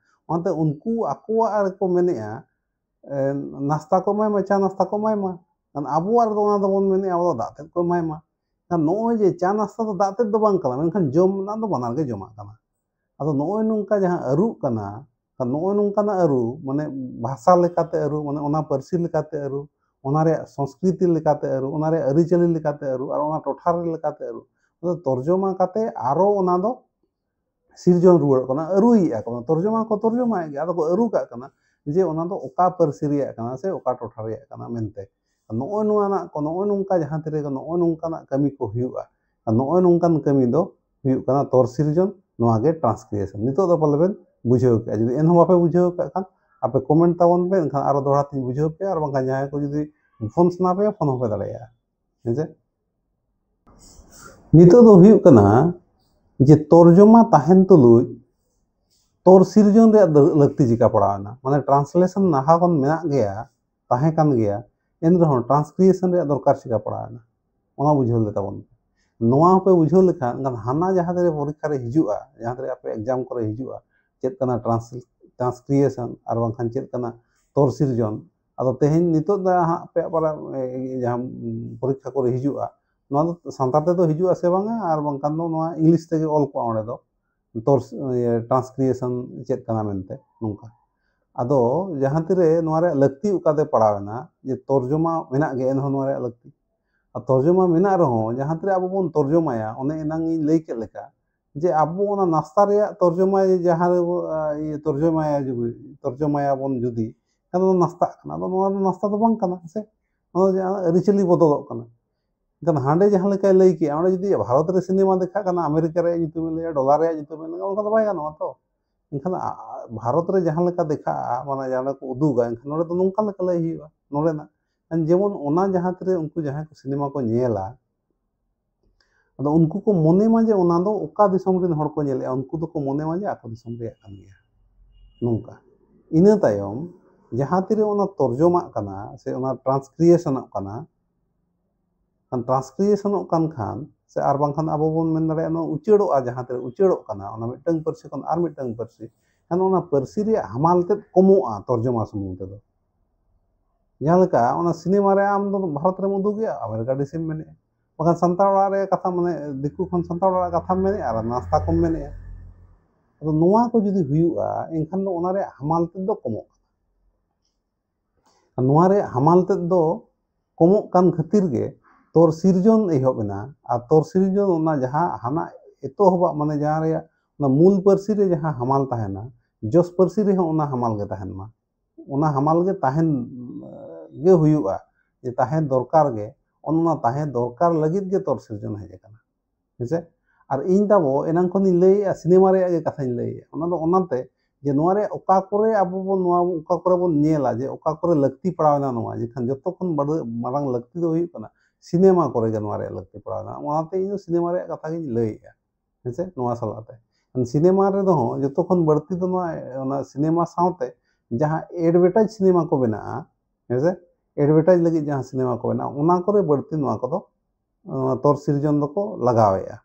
ᱚᱱᱟᱛᱮ ᱩᱱᱠᱩ ᱟᱠᱚᱣᱟᱜ ᱨᱮᱠᱚ ᱢᱮᱱᱮᱜᱼᱟ, ᱮ, ᱱᱟᱥᱛᱟ ᱠᱚ ᱮᱢᱟᱭ ᱢᱟ, ᱪᱟ ᱱᱟᱥᱛᱟ ᱠᱚ ᱮᱢᱟᱭ ᱢᱟ᱾ ᱠᱷᱟᱱ ᱟᱵᱚᱣᱟᱜ ᱨᱮᱫᱚ ᱚᱱᱟ ᱫᱚᱵᱚᱱ ᱢᱮᱱᱮᱜᱼᱟ, ᱟᱵᱚ ᱫᱚ ᱫᱟᱜ ᱛᱮᱫ ᱠᱚ ᱮᱢᱟᱭ ᱢᱟ᱾ ᱠᱷᱟᱱ ᱱᱚᱜᱼᱚᱭ ᱡᱮ ᱪᱟ ᱱᱟᱥᱛᱟ ᱫᱚ ᱫᱟᱜ ᱛᱮᱫ ᱫᱚ ᱵᱟᱝ ᱠᱟᱱᱟ, ᱢᱮᱱᱠᱷᱟᱱ ᱡᱚᱢ ᱨᱮᱱᱟᱜ ᱫᱚ ᱵᱟᱱᱟᱨ ᱜᱮ ᱡᱚᱢᱟᱜ ᱠᱟᱱᱟ᱾ ᱟᱫᱚ ᱱᱚᱜᱼᱚᱭ ᱱᱚᱝᱠᱟ ᱡᱟᱦᱟᱸ ᱟᱹᱨᱩᱜ ᱠᱟᱱᱟ, ᱠᱷᱟᱱ ᱱᱚᱜᱼᱚᱭ ᱱᱚᱝᱠᱟᱱᱟᱜ ᱟᱹᱨᱩ, ᱢᱟᱱᱮ ᱵᱷᱟᱥᱟ ᱞᱮᱠᱟᱛᱮ ᱟᱹᱨᱩ, ᱢᱟᱱᱮ ᱚᱱᱟ ᱯᱟᱹᱨᱥᱤ ᱞᱮᱠᱟᱛᱮ ᱟᱹᱨᱩ, ᱚᱱᱟ ᱨᱮᱭᱟᱜ ᱥᱚᱝᱥᱠᱨᱤᱛᱤ ᱞᱮᱠᱟᱛᱮ ᱟᱹᱨᱩ, ᱚᱱᱟ ᱨᱮᱭᱟᱜ ᱟᱹᱨᱤᱪᱟᱹᱞᱤ ᱞᱮᱠᱟᱛᱮ ᱟᱹᱨᱩ, ᱟᱨ ᱚᱱᱟ ᱴᱚᱴᱷᱟ ᱨᱮ ᱞᱮᱠᱟᱛᱮ ᱟᱹᱨᱩ, ᱚᱱᱟ ᱫᱚ ᱛᱚᱨᱡᱚᱢᱟ ᱠᱟᱛᱮ ᱟᱨᱚ ᱚᱱᱟ ᱫᱚ ᱥᱤᱨᱡᱚᱱ ᱨᱩᱣᱟᱹᱲᱚᱜ ᱠᱟᱱᱟ, ᱟᱹᱨᱩᱭᱮᱫᱼᱟ ᱠᱚ᱾ ᱛᱚᱨᱡᱚᱢᱟ ᱠᱚ ᱛᱚᱨᱡᱚᱢᱟᱭᱮᱫ ᱜᱮᱭᱟ, ᱟᱫᱚ ᱠᱚ ᱟᱹᱨᱩ ᱠᱟᱜ ᱠᱟᱱᱟ ᱡᱮ ᱚᱱᱟ ᱫᱚ ᱚᱠᱟ ᱯᱟᱹᱨᱥᱤ ᱨᱮᱭᱟᱜ ᱠᱟᱱᱟ ᱥᱮ ᱚᱠᱟ ᱴᱚᱴᱷᱟ ᱨᱮᱭᱟᱜ ᱠᱟᱱᱟ ᱢᱮᱱᱛᱮ᱾ ᱱᱚᱜᱼᱚᱭ ᱱᱚᱣᱟ ᱱᱟᱜ ᱠᱚ, ᱱᱚᱜᱼᱚᱭ ᱱᱚᱝᱠᱟ ᱡᱟᱦᱟᱸ ᱛᱤᱨᱮ ᱱᱚᱜᱼᱚᱭ ᱱᱚᱝᱠᱟᱱᱟᱜ ᱠᱟᱹᱢᱤ ᱠᱚ ᱦᱩᱭᱩᱜᱼᱟ, ᱱᱚᱜᱼᱚᱭ ᱱᱚᱝᱠᱟᱱ ᱠᱟᱹᱢᱤ ᱫᱚ ᱦᱩᱭᱩᱜ ᱠᱟᱱᱟ ᱛᱚᱨ ᱥᱤᱨᱡᱚᱱ, ᱱᱚᱣᱟ ᱜᱮ transcreation᱾ ᱱᱤᱛᱚᱜ ᱫᱚ ᱯᱟᱞᱮ ᱵᱮᱱ ᱵᱩᱡᱷᱟᱹᱣ ᱠᱮᱜᱼᱟ᱾ ᱡᱩᱫᱤ ᱮᱱᱦᱚᱸ ᱵᱟᱯᱮ ᱵᱩᱡᱷᱟᱹᱣ ᱠᱟᱜ ᱠᱷᱟᱱ ᱟᱯᱮ comment ᱛᱟᱵᱚᱱ ᱯᱮ, ᱮᱱᱠᱷᱟᱱ ᱟᱨᱚ ᱫᱚᱦᱲᱟ ᱛᱤᱧ ᱵᱩᱡᱷᱟᱹᱣ ᱯᱮᱭᱟ, ᱟᱨ ᱵᱟᱝᱠᱷᱟᱱ ᱡᱟᱦᱟᱸᱭ ᱠᱚ ᱡᱩᱫᱤ ᱯᱷᱳᱱ ᱥᱟᱱᱟ ᱯᱮᱭᱟ, ᱯᱷᱳᱱ ᱦᱚᱸᱯᱮ ᱫᱟᱲᱮᱭᱟᱜᱼᱟ᱾ ᱦᱮᱸᱥᱮ? ᱱᱤᱛᱚᱜ ᱫᱚ ᱦᱩᱭᱩᱜ ᱠᱟᱱᱟ ᱡᱮ ᱛᱚᱨᱡᱚᱢᱟ ᱛᱟᱦᱮᱱ ᱛᱩᱞᱩᱡ ᱛᱚᱨ ᱥᱤᱨᱡᱚᱱ ᱨᱮᱭᱟᱜ ᱫᱚ ᱞᱟᱹᱠᱛᱤ ᱪᱤᱠᱟ ᱯᱟᱲᱟᱣᱮᱱᱟ? ᱢᱟᱱᱮ translation ᱱᱟᱦᱟ ᱠᱷᱚᱱ ᱢᱮᱱᱟᱜ ᱜᱮᱭᱟ, ᱛᱟᱦᱮᱸ ᱠᱟᱱ ᱜᱮᱭᱟ, ᱮᱱ ᱨᱮᱦᱚᱸ transcreation ᱨᱮᱭᱟᱜ ᱫᱚᱨᱠᱟᱨ ᱪᱤᱠᱟ ᱯᱟᱲᱟᱣᱮᱱᱟ? ᱚᱱᱟ ᱵᱩᱡᱷᱟᱹᱣ ᱞᱮ ᱛᱟᱵᱚᱱ ᱯᱮ᱾ ᱱᱚᱣᱟ ᱦᱚᱸᱯᱮ ᱵᱩᱡᱷᱟᱹᱣ ᱞᱮᱠᱷᱟᱱ, ᱮᱱᱠᱷᱟᱱ ᱦᱟᱱᱟ ᱡᱟᱦᱟᱸ ᱛᱤᱨᱮ ᱯᱚᱨᱤᱠᱠᱷᱟ ᱨᱮ ᱦᱤᱡᱩᱜᱼᱟ, ᱡᱟᱦᱟᱸ ᱛᱤᱨᱮ ᱟᱯᱮ ᱮᱠᱡᱟᱢ ᱠᱚᱨᱮ ᱦᱤᱡᱩᱜᱼᱟ, ᱪᱮᱫ ᱠᱟᱱᱟ ᱴᱨᱟᱱᱥ ᱴᱨᱟᱱᱥᱠᱨᱤᱭᱮᱥᱚᱱ ᱟᱨ ᱵᱟᱝᱠᱷᱟᱱ ᱪᱮᱫ ᱠᱟᱱᱟ ᱛᱚᱨ ᱥᱤᱨᱡᱚᱱ᱾ ᱟᱫᱚ ᱛᱮᱦᱮᱧ ᱱᱤᱛᱚᱜ ᱫᱚ ᱦᱟᱸᱜ ᱟᱯᱮᱭᱟᱜ ᱯᱟᱨᱟ ᱡᱟᱦᱟᱸ ᱯᱚᱨᱤᱠᱠᱷᱟ ᱠᱚᱨᱮ ᱦᱤᱡᱩᱜᱼᱟ, ᱱᱚᱣᱟ ᱫᱚ ᱥᱟᱱᱛᱟᱲ ᱛᱮᱫᱚ ᱦᱤᱡᱩᱜᱼᱟ ᱥᱮ ᱵᱟᱝᱟ, ᱟᱨ ᱵᱟᱝᱠᱷᱟᱱ ᱫᱚ ᱱᱚᱣᱟ ᱤᱝᱞᱤᱥ ᱛᱮᱜᱮ ᱚᱞ ᱠᱚᱜᱼᱟ ᱚᱸᱰᱮ ᱫᱚ, ᱛᱚᱨ ᱴᱨᱟᱱᱥᱠᱨᱤᱭᱮᱥᱚᱱ ᱪᱮᱫ ᱠᱟᱱᱟ ᱢᱮᱱᱛᱮ ᱱᱚᱝᱠᱟ᱾ ᱟᱫᱚ ᱡᱟᱦᱟᱸ ᱛᱤᱨᱮ ᱱᱚᱣᱟ ᱨᱮᱭᱟᱜ ᱞᱟᱹᱠᱛᱤ ᱚᱠᱟᱛᱮ ᱯᱟᱲᱟᱣ ᱮᱱᱟ, ᱡᱮ ᱛᱚᱨᱡᱚᱢᱟ ᱢᱮᱱᱟᱜ ᱜᱮ, ᱮᱱᱦᱚᱸ ᱱᱚᱣᱟ ᱨᱮᱭᱟᱜ ᱞᱟᱹᱠᱛᱤ᱾ ᱟᱨ ᱛᱚᱨᱡᱚᱢᱟ ᱢᱮᱱᱟᱜ ᱨᱮᱦᱚᱸ, ᱡᱟᱦᱟᱸ ᱛᱤᱨᱮ ᱟᱵᱚ ᱵᱚᱱ ᱛᱚᱨᱡᱚᱢᱟᱭᱟ, ᱚᱱᱮ ᱮᱱᱟᱝ ᱤᱧ ᱞᱟᱹᱭ ᱠᱮᱫ ᱞᱮᱠᱟ, ᱡᱮ ᱟᱵᱚ ᱚᱱᱟ ᱱᱟᱥᱛᱟ ᱨᱮᱭᱟᱜ ᱛᱚᱨᱡᱚᱢᱟ ᱡᱟᱦᱟᱸ ᱨᱮ ᱵᱚ-, ᱟ, ᱤᱭᱟᱹ, ᱛᱚᱨᱡᱚᱢᱟᱭᱟ ᱡᱩᱫᱤ, ᱛᱚᱨᱡᱚᱢᱟᱭᱟᱵᱚᱱ ᱡᱩᱫᱤ, ᱮᱱᱠᱷᱟᱱ ᱫᱚ ᱱᱟᱥᱛᱟᱜ ᱠᱟᱱᱟ᱾ ᱟᱫᱚ ᱱᱚᱣᱟ ᱫᱚ ᱱᱟᱥᱛᱟ ᱫᱚ ᱵᱟᱝ ᱠᱟᱱᱟ ᱥᱮ, ᱱᱚᱣᱟ ᱫᱚ ᱡᱟᱦᱟᱸ ᱟᱹᱨᱤᱪᱟᱹᱞᱤ ᱵᱚᱫᱚᱞᱚᱜ ᱠᱟᱱᱟ᱾ ᱮᱱᱠᱷᱟᱱ ᱦᱟᱸᱰᱮ ᱡᱟᱦᱟᱸ ᱞᱮᱠᱟᱭ ᱞᱟᱹᱭ ᱠᱮᱜᱼᱟ, ᱚᱸᱰᱮ ᱡᱩᱫᱤ ᱵᱷᱟᱨᱚᱛ ᱨᱮ ᱥᱤᱱᱮᱢᱟ ᱫᱮᱠᱷᱟᱜ ᱠᱟᱱᱟ, ᱟᱢᱮᱨᱤᱠᱟ ᱨᱮᱭᱟᱜ ᱧᱩᱛᱩᱢᱮ ᱞᱟᱹᱭᱟ, ᱰᱚᱞᱟᱨ ᱨᱮᱭᱟᱜ ᱧᱩᱛᱩᱢᱮ ᱞᱟᱹᱭᱟ, ᱚᱱᱠᱟ ᱫᱚ ᱵᱟᱭ ᱜᱟᱱᱚᱜᱼᱟ ᱛᱚ᱾ ᱮᱱᱠᱷᱟᱱ ᱟ-, ᱵᱷᱟᱨᱚᱛ ᱨᱮ ᱡᱟᱦᱟᱸ ᱞᱮᱠᱟ ᱫᱮᱠᱷᱟᱜᱼᱟ, ᱢᱟᱱᱮ ᱡᱟᱦᱟᱸ ᱞᱮᱠᱟ ᱠᱚ ᱩᱫᱩᱜᱟ, ᱮᱱᱠᱷᱟᱱ ᱱᱚᱰᱮ ᱫᱚ ᱱᱚᱝᱠᱟ ᱞᱮᱠᱟ ᱞᱟᱹᱭ ᱦᱩᱭᱩᱜᱼᱟ, ᱱᱚᱰᱮᱱᱟᱜ᱾ ᱡᱮᱢᱚᱱ ᱚᱱᱟ ᱡᱟᱦᱟᱸ ᱛᱤᱨᱮ ᱩᱱᱠᱩ ᱡᱟᱦᱟᱸᱭ ᱠᱚ ᱥᱤᱱᱮᱢᱟ ᱠᱚ ᱧᱮᱞᱟ, ᱟᱫᱚ ᱩᱱᱠᱩ ᱠᱚ ᱢᱚᱱᱮ ᱢᱟ ᱡᱮ ᱚᱱᱟ ᱫᱚ ᱚᱠᱟ ᱫᱤᱥᱚᱢ ᱨᱮᱱ ᱦᱚᱲ ᱠᱚ ᱧᱮᱞᱮᱜᱼᱟ, ᱩᱱᱠᱩ ᱫᱚᱠᱚ ᱢᱚᱱᱮ ᱢᱟ ᱡᱮ ᱟᱠᱚ ᱫᱤᱥᱚᱢ ᱨᱮᱭᱟᱜ ᱠᱟᱱ ᱜᱮᱭᱟ᱾ ᱱᱚᱝᱠᱟ᱾ ᱤᱱᱟᱹ ᱛᱟᱭᱚᱢ ᱡᱟᱦᱟᱸ ᱛᱤᱨᱮ ᱚᱱᱟ ᱛᱚᱨᱡᱚᱢᱟᱜ ᱠᱟᱱᱟ ᱥᱮ ᱚᱱᱟ ᱴᱨᱟᱱᱥᱠᱨᱤᱭᱮᱥᱚᱱᱚᱜ ᱠᱟᱱᱟ, ᱠᱷᱟᱱ ᱴᱨᱟᱱᱥᱠᱨᱤᱭᱮᱥᱚᱱᱚᱜ ᱠᱟᱱ ᱠᱷᱟᱱ, ᱥᱮ ᱟᱨ ᱵᱟᱝᱠᱷᱟᱱ ᱟᱵᱚ ᱵᱚᱱ ᱢᱮᱱ ᱫᱟᱲᱮᱭᱟᱜᱼᱟ, ᱱᱚᱣᱟ ᱩᱪᱟᱹᱲᱚᱜᱼᱟ, ᱡᱟᱦᱟᱸ ᱛᱤᱨᱮ ᱩᱪᱟᱹᱲᱚᱜ ᱠᱟᱱᱟ, ᱚᱱᱟ ᱢᱤᱫᱴᱟᱝ ᱯᱟᱹᱨᱥᱤ ᱠᱷᱚᱱ ᱟᱨ ᱢᱤᱫᱴᱟᱝ ᱯᱟᱹᱨᱥᱤ, ᱠᱷᱟᱱ ᱚᱱᱟ ᱯᱟᱹᱨᱥᱤ ᱨᱮᱭᱟᱜ ᱦᱟᱢᱟᱞ ᱛᱮᱫ ᱠᱚᱢᱚᱜᱼᱟ ᱛᱚᱨᱡᱚᱢᱟ ᱥᱩᱢᱩᱝ ᱛᱮᱫᱚ᱾ ᱡᱟᱦᱟᱸ ᱞᱮᱠᱟ ᱚᱱᱟ ᱥᱤᱱᱮᱢᱟ ᱨᱮ ᱟᱢ ᱫᱚ ᱵᱷᱟᱨᱚᱛ ᱨᱮᱢ ᱩᱫᱩᱜᱮᱜᱼᱟ, ᱟᱢᱮᱨᱤᱠᱟ ᱫᱤᱥᱚᱢ ᱢᱮᱱᱮᱜᱼᱟ, ᱵᱟᱠᱷᱟᱱ ᱥᱟᱱᱛᱟᱲ ᱚᱲᱟᱜ ᱨᱮᱭᱟᱜ ᱠᱟᱛᱷᱟ, ᱢᱟᱱᱮ ᱫᱤᱠᱩ ᱠᱷᱚᱱ ᱥᱟᱱᱛᱟᱲ ᱚᱲᱟᱜ ᱨᱮᱭᱟᱜ ᱠᱟᱛᱷᱟᱢ ᱢᱮᱱᱮᱜᱼᱟ ᱟᱨ ᱱᱟᱥᱛᱟ ᱠᱚᱢ ᱢᱮᱱᱮᱜᱼᱟ᱾ ᱟᱫᱚ ᱱᱚᱣᱟ ᱠᱚ ᱡᱩᱫᱤ ᱦᱩᱭᱩᱜᱼᱟ, ᱮᱱᱠᱷᱟᱱ ᱫᱚ ᱚᱱᱟ ᱨᱮᱭᱟᱜ ᱦᱟᱢᱟᱞ ᱛᱮᱫ ᱫᱚ ᱠᱚᱢᱚᱜ ᱠᱟᱱᱟ᱾ ᱱᱚᱣᱟ ᱨᱮᱭᱟᱜ ᱦᱟᱢᱟᱞ ᱛᱮᱫ ᱫᱚ ᱠᱚᱢᱚᱜ ᱠᱟᱱ ᱠᱷᱟᱹᱛᱤᱨ ᱜᱮ ᱛᱚᱨ ᱥᱤᱨᱡᱚᱱ ᱮᱦᱚᱵ ᱮᱱᱟ᱾ ᱟᱨ ᱛᱚᱨ ᱥᱤᱨᱡᱚᱱ ᱚᱱᱟ ᱡᱟᱦᱟᱸ ᱦᱟᱱᱟ ᱮᱛᱚᱦᱚᱵᱟᱜ, ᱢᱟᱱᱮ ᱡᱟᱦᱟᱸ ᱨᱮᱭᱟᱜ ᱚᱱᱟ ᱢᱩᱞ ᱯᱟᱹᱨᱥᱤ ᱨᱮ ᱡᱟᱦᱟᱸ ᱦᱟᱢᱟᱞ ᱛᱟᱦᱮᱱᱟ, ᱡᱚᱥ ᱯᱟᱹᱨᱥᱤ ᱨᱮᱦᱚᱸ ᱚᱱᱟ ᱦᱟᱢᱟᱞ ᱜᱮ ᱛᱟᱦᱮᱱ ᱢᱟ, ᱚᱱᱟ ᱦᱟᱢᱟᱞ ᱜᱮ ᱛᱟᱦᱮᱱ, ᱮ, ᱜᱮ ᱦᱩᱭᱩᱜᱼᱟ, ᱡᱮ ᱛᱟᱦᱮᱸ ᱫᱚᱨᱠᱟᱨ ᱜᱮ᱾ ᱚᱱᱟ ᱛᱟᱦᱮᱸ ᱫᱚᱨᱠᱟᱨ ᱞᱟᱹᱜᱤᱫ ᱜᱮ ᱛᱚᱨ ᱥᱤᱨᱡᱚᱱ ᱦᱮᱡ ᱟᱠᱟᱱᱟ᱾ ᱦᱮᱸᱥᱮ? ᱟᱨ ᱤᱧ ᱛᱟᱵᱚ ᱮᱱᱟᱝ ᱠᱷᱚᱱᱤᱧ ᱞᱟᱹᱭᱮᱜᱼᱟ, ᱥᱤᱱᱮᱢᱟ ᱨᱮᱭᱟᱜ ᱜᱮ ᱠᱟᱛᱷᱟᱧ ᱞᱟᱹᱭᱮᱜᱼᱟ᱾ ᱚᱱᱟ ᱫᱚ ᱚᱱᱟᱛᱮ ᱡᱮ ᱱᱚᱣᱟ ᱨᱮ ᱚᱠᱟ ᱠᱚᱨᱮ ᱟᱵᱚ ᱵᱚᱱ, ᱱᱚᱣᱟ ᱚᱠᱟ ᱠᱚᱨᱮ ᱵᱚᱱ ᱧᱮᱞᱟ ᱡᱮ ᱚᱠᱟ ᱠᱚᱨᱮ ᱞᱟᱹᱠᱛᱤ ᱯᱟᱲᱟᱣ ᱮᱱᱟ ᱱᱚᱣᱟ, ᱡᱮᱠᱷᱟᱱ ᱡᱚᱛᱚ ᱠᱷᱚᱱ ᱵᱟᱲ-, ᱢᱟᱨᱟᱝ ᱞᱟᱹᱠᱛᱤ ᱫᱚ ᱦᱩᱭᱩᱜ ᱠᱟᱱᱟ ᱥᱤᱱᱮᱢᱟ ᱠᱚᱨᱮ ᱜᱮ ᱱᱚᱣᱟ ᱨᱮᱭᱟᱜ ᱞᱟᱹᱠᱛᱤ ᱯᱟᱲᱟᱣ ᱮᱱᱟ᱾ ᱚᱱᱟᱛᱮ ᱤᱧ ᱫᱚ ᱥᱤᱱᱮᱢᱟ ᱨᱮᱭᱟᱜ ᱠᱟᱛᱷᱟ ᱜᱤᱧ ᱞᱟᱹᱭᱮᱜᱼᱟ, ᱦᱮᱸᱥᱮ, ᱱᱚᱣᱟ ᱥᱟᱞᱟᱜ ᱛᱮ᱾ ᱠᱷᱟᱱ ᱥᱤᱱᱮᱢᱟ ᱨᱮᱫᱚ ᱦᱚᱸ ᱡᱚᱛᱚ ᱠᱷᱚᱱ ᱵᱟᱹᱲᱛᱤ ᱫᱚ ᱱᱚᱣᱟ, ᱚᱱᱟ ᱥᱤᱱᱮᱢᱟ ᱥᱟᱶᱛᱮ ᱡᱟᱦᱟᱸ advertise ᱥᱤᱱᱮᱢᱟ ᱠᱚ ᱵᱮᱱᱟᱜᱼᱟ, ᱦᱮᱸᱥᱮ, advertise ᱞᱟᱹᱜᱤᱫ ᱡᱟᱦᱟᱸ ᱥᱤᱱᱮᱢᱟ ᱠᱚ ᱵᱮᱱᱟᱜᱼᱟ, ᱚᱱᱟ ᱠᱚᱨᱮ ᱵᱟᱹᱲᱛᱤ ᱱᱚᱣᱟ ᱠᱚᱫᱚ ᱱᱚᱣᱟ ᱛᱚᱨ ᱥᱤᱨᱡᱚᱱ ᱫᱚᱠᱚ ᱞᱟᱜᱟᱣᱮᱫᱼᱟ᱾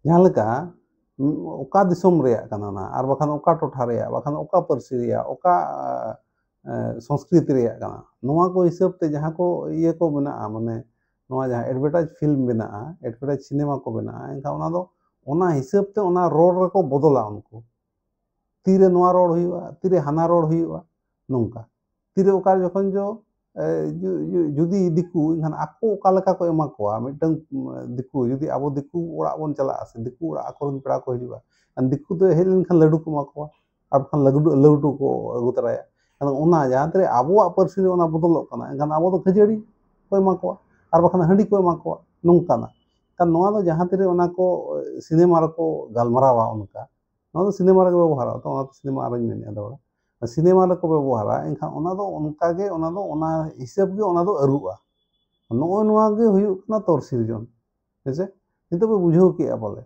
ᱡᱟᱦᱟᱸ ᱞᱮᱠᱟ, ᱩᱸ, ᱚᱠᱟ ᱫᱤᱥᱚᱢ ᱨᱮᱭᱟᱜ ᱠᱟᱱᱟ ᱱᱟᱦᱟᱜ, ᱟᱨ ᱵᱟᱠᱷᱟᱱ ᱚᱠᱟ ᱴᱚᱴᱷᱟ ᱨᱮᱭᱟᱜ, ᱵᱟᱠᱷᱟᱱ ᱚᱠᱟ ᱯᱟᱹᱨᱥᱤ ᱨᱮᱭᱟᱜ, ᱚᱠᱟ, ᱮ, ᱥᱚᱝᱥᱠᱨᱤᱛᱤ ᱨᱮᱭᱟᱜ ᱠᱟᱱᱟ, ᱱᱚᱣᱟ ᱠᱚ ᱦᱤᱥᱟᱹᱵ ᱛᱮ ᱡᱟᱦᱟᱸ ᱠᱚ ᱤᱭᱟᱹ ᱠᱚ ᱢᱮᱱᱟᱜᱼᱟ, ᱢᱟᱱᱮ ᱱᱚᱣᱟ ᱡᱟᱦᱟᱸ advertise film ᱵᱮᱱᱟᱜᱼᱟ, advertise ᱥᱤᱱᱮᱢᱟ ᱠᱚ ᱵᱮᱱᱟᱜᱼᱟ, ᱮᱱᱠᱷᱟᱱ ᱚᱱᱟ ᱫᱚ ᱚᱱᱟ ᱦᱤᱥᱟᱹᱵ ᱛᱮ ᱚᱱᱟ ᱨᱚᱲ ᱨᱮᱠᱚ ᱵᱚᱫᱚᱞᱟ ᱩᱱᱠᱩ᱾ ᱛᱤᱨᱮ ᱱᱚᱣᱟ ᱨᱚᱲ ᱦᱩᱭᱩᱜᱼᱟ, ᱛᱤᱨᱮ ᱦᱟᱱᱟ ᱨᱚᱲ ᱦᱩᱭᱩᱜᱼᱟ, ᱱᱚᱝᱠᱟ᱾ ᱛᱤᱨᱮ ᱚᱠᱟ ᱡᱚᱠᱷᱚᱱ ᱡᱚ, ᱮ, ᱡᱩ-, ᱡᱩ-, ᱡᱩᱫᱤ ᱫᱤᱠᱩ, ᱮᱱᱠᱷᱟᱱ ᱟᱠᱚ ᱚᱠᱟ ᱞᱮᱠᱟ ᱠᱚ ᱮᱢᱟ ᱠᱚᱣᱟ, ᱢᱤᱫᱴᱟᱝ, ᱩᱢ, ᱫᱤᱠᱩ, ᱡᱩᱫᱤ ᱟᱵᱚ ᱫᱤᱠᱩ ᱚᱲᱟᱜ ᱵᱚᱱ ᱪᱟᱞᱟᱜᱼᱟ ᱥᱮ ᱫᱤᱠᱩ ᱚᱲᱟᱜ ᱟᱠᱚᱨᱮᱱ ᱯᱮᱲᱟ ᱠᱚ ᱦᱤᱡᱩᱜᱼᱟ, ᱮᱱᱠᱷᱟᱱ ᱫᱤᱠᱩ ᱫᱚ ᱦᱮᱡ ᱞᱮᱱᱠᱷᱟᱱ ᱞᱟᱹᱰᱩ ᱠᱚ ᱮᱢᱟ ᱠᱚᱣᱟ, ᱟᱨ ᱵᱟᱠᱷᱟᱱ ᱞᱟᱹᱰᱩ, ᱞᱟᱹᱰᱩ ᱠᱚ ᱟᱹᱜᱩ ᱛᱚᱨᱟᱭᱟ᱾ ᱮᱱᱠᱷᱟᱱ ᱚᱱᱟ ᱡᱟᱦᱟᱸ ᱛᱤᱨᱮ ᱟᱵᱚᱣᱟᱜ ᱯᱟᱹᱨᱥᱤ ᱨᱮ ᱚᱱᱟ ᱵᱚᱫᱚᱞᱚᱜ ᱠᱟᱱᱟ, ᱮᱱᱠᱷᱟᱱ ᱟᱵᱚ ᱫᱚ ᱠᱷᱟᱹᱡᱟᱹᱲᱤ ᱠᱚ ᱮᱢᱟ ᱠᱚᱣᱟ, ᱟᱨ ᱵᱟᱠᱷᱟᱱ ᱦᱟᱺᱰᱤ ᱠᱚ ᱮᱢᱟ ᱠᱚᱣᱟ, ᱱᱚᱝᱠᱟᱱᱟᱜ᱾ ᱮᱱᱠᱷᱟᱱ ᱱᱚᱣᱟ ᱫᱚ ᱡᱟᱦᱟᱸ ᱛᱤᱨᱮ ᱚᱱᱟ ᱠᱚ, ᱮ, ᱥᱤᱱᱮᱢᱟ ᱨᱮᱠᱚ ᱜᱟᱞᱢᱟᱨᱟᱣᱟ ᱚᱱᱠᱟ, ᱱᱚᱣᱟ ᱫᱚ ᱥᱤᱱᱮᱢᱟ ᱨᱮᱜᱮ ᱵᱮᱵᱚᱦᱟᱨᱚᱜᱼᱟ, ᱛᱚ ᱚᱱᱟᱛᱮ ᱥᱤᱱᱮᱢᱟ ᱟᱨᱚᱧ ᱢᱮᱱᱮᱫᱼᱟ ᱫᱚᱦᱲᱟ᱾ ᱥᱤᱱᱮᱢᱟ ᱨᱮᱠᱚ ᱵᱮᱵᱚᱦᱟᱨᱟ, ᱮᱱᱠᱷᱟᱱ ᱚᱱᱟ ᱫᱚ ᱚᱱᱠᱟ ᱜᱮ, ᱚᱱᱟ ᱫᱚ ᱚᱱᱟ ᱦᱤᱥᱟᱹᱵ ᱜᱮ ᱚᱱᱟ ᱫᱚ ᱟᱹᱨᱩᱜᱼᱟ᱾ ᱱᱚᱜᱼᱚᱭ ᱱᱚᱣᱟ ᱜᱮ ᱦᱩᱭᱩᱜ ᱠᱟᱱᱟ ᱛᱚᱨ ᱥᱤᱨᱡᱚᱱ᱾ ᱦᱮᱸᱥᱮ? ᱱᱤᱛᱚᱜ ᱯᱮ ᱵᱩᱡᱷᱟᱹᱣ ᱠᱮᱜᱼᱟ ᱯᱟᱞᱮ,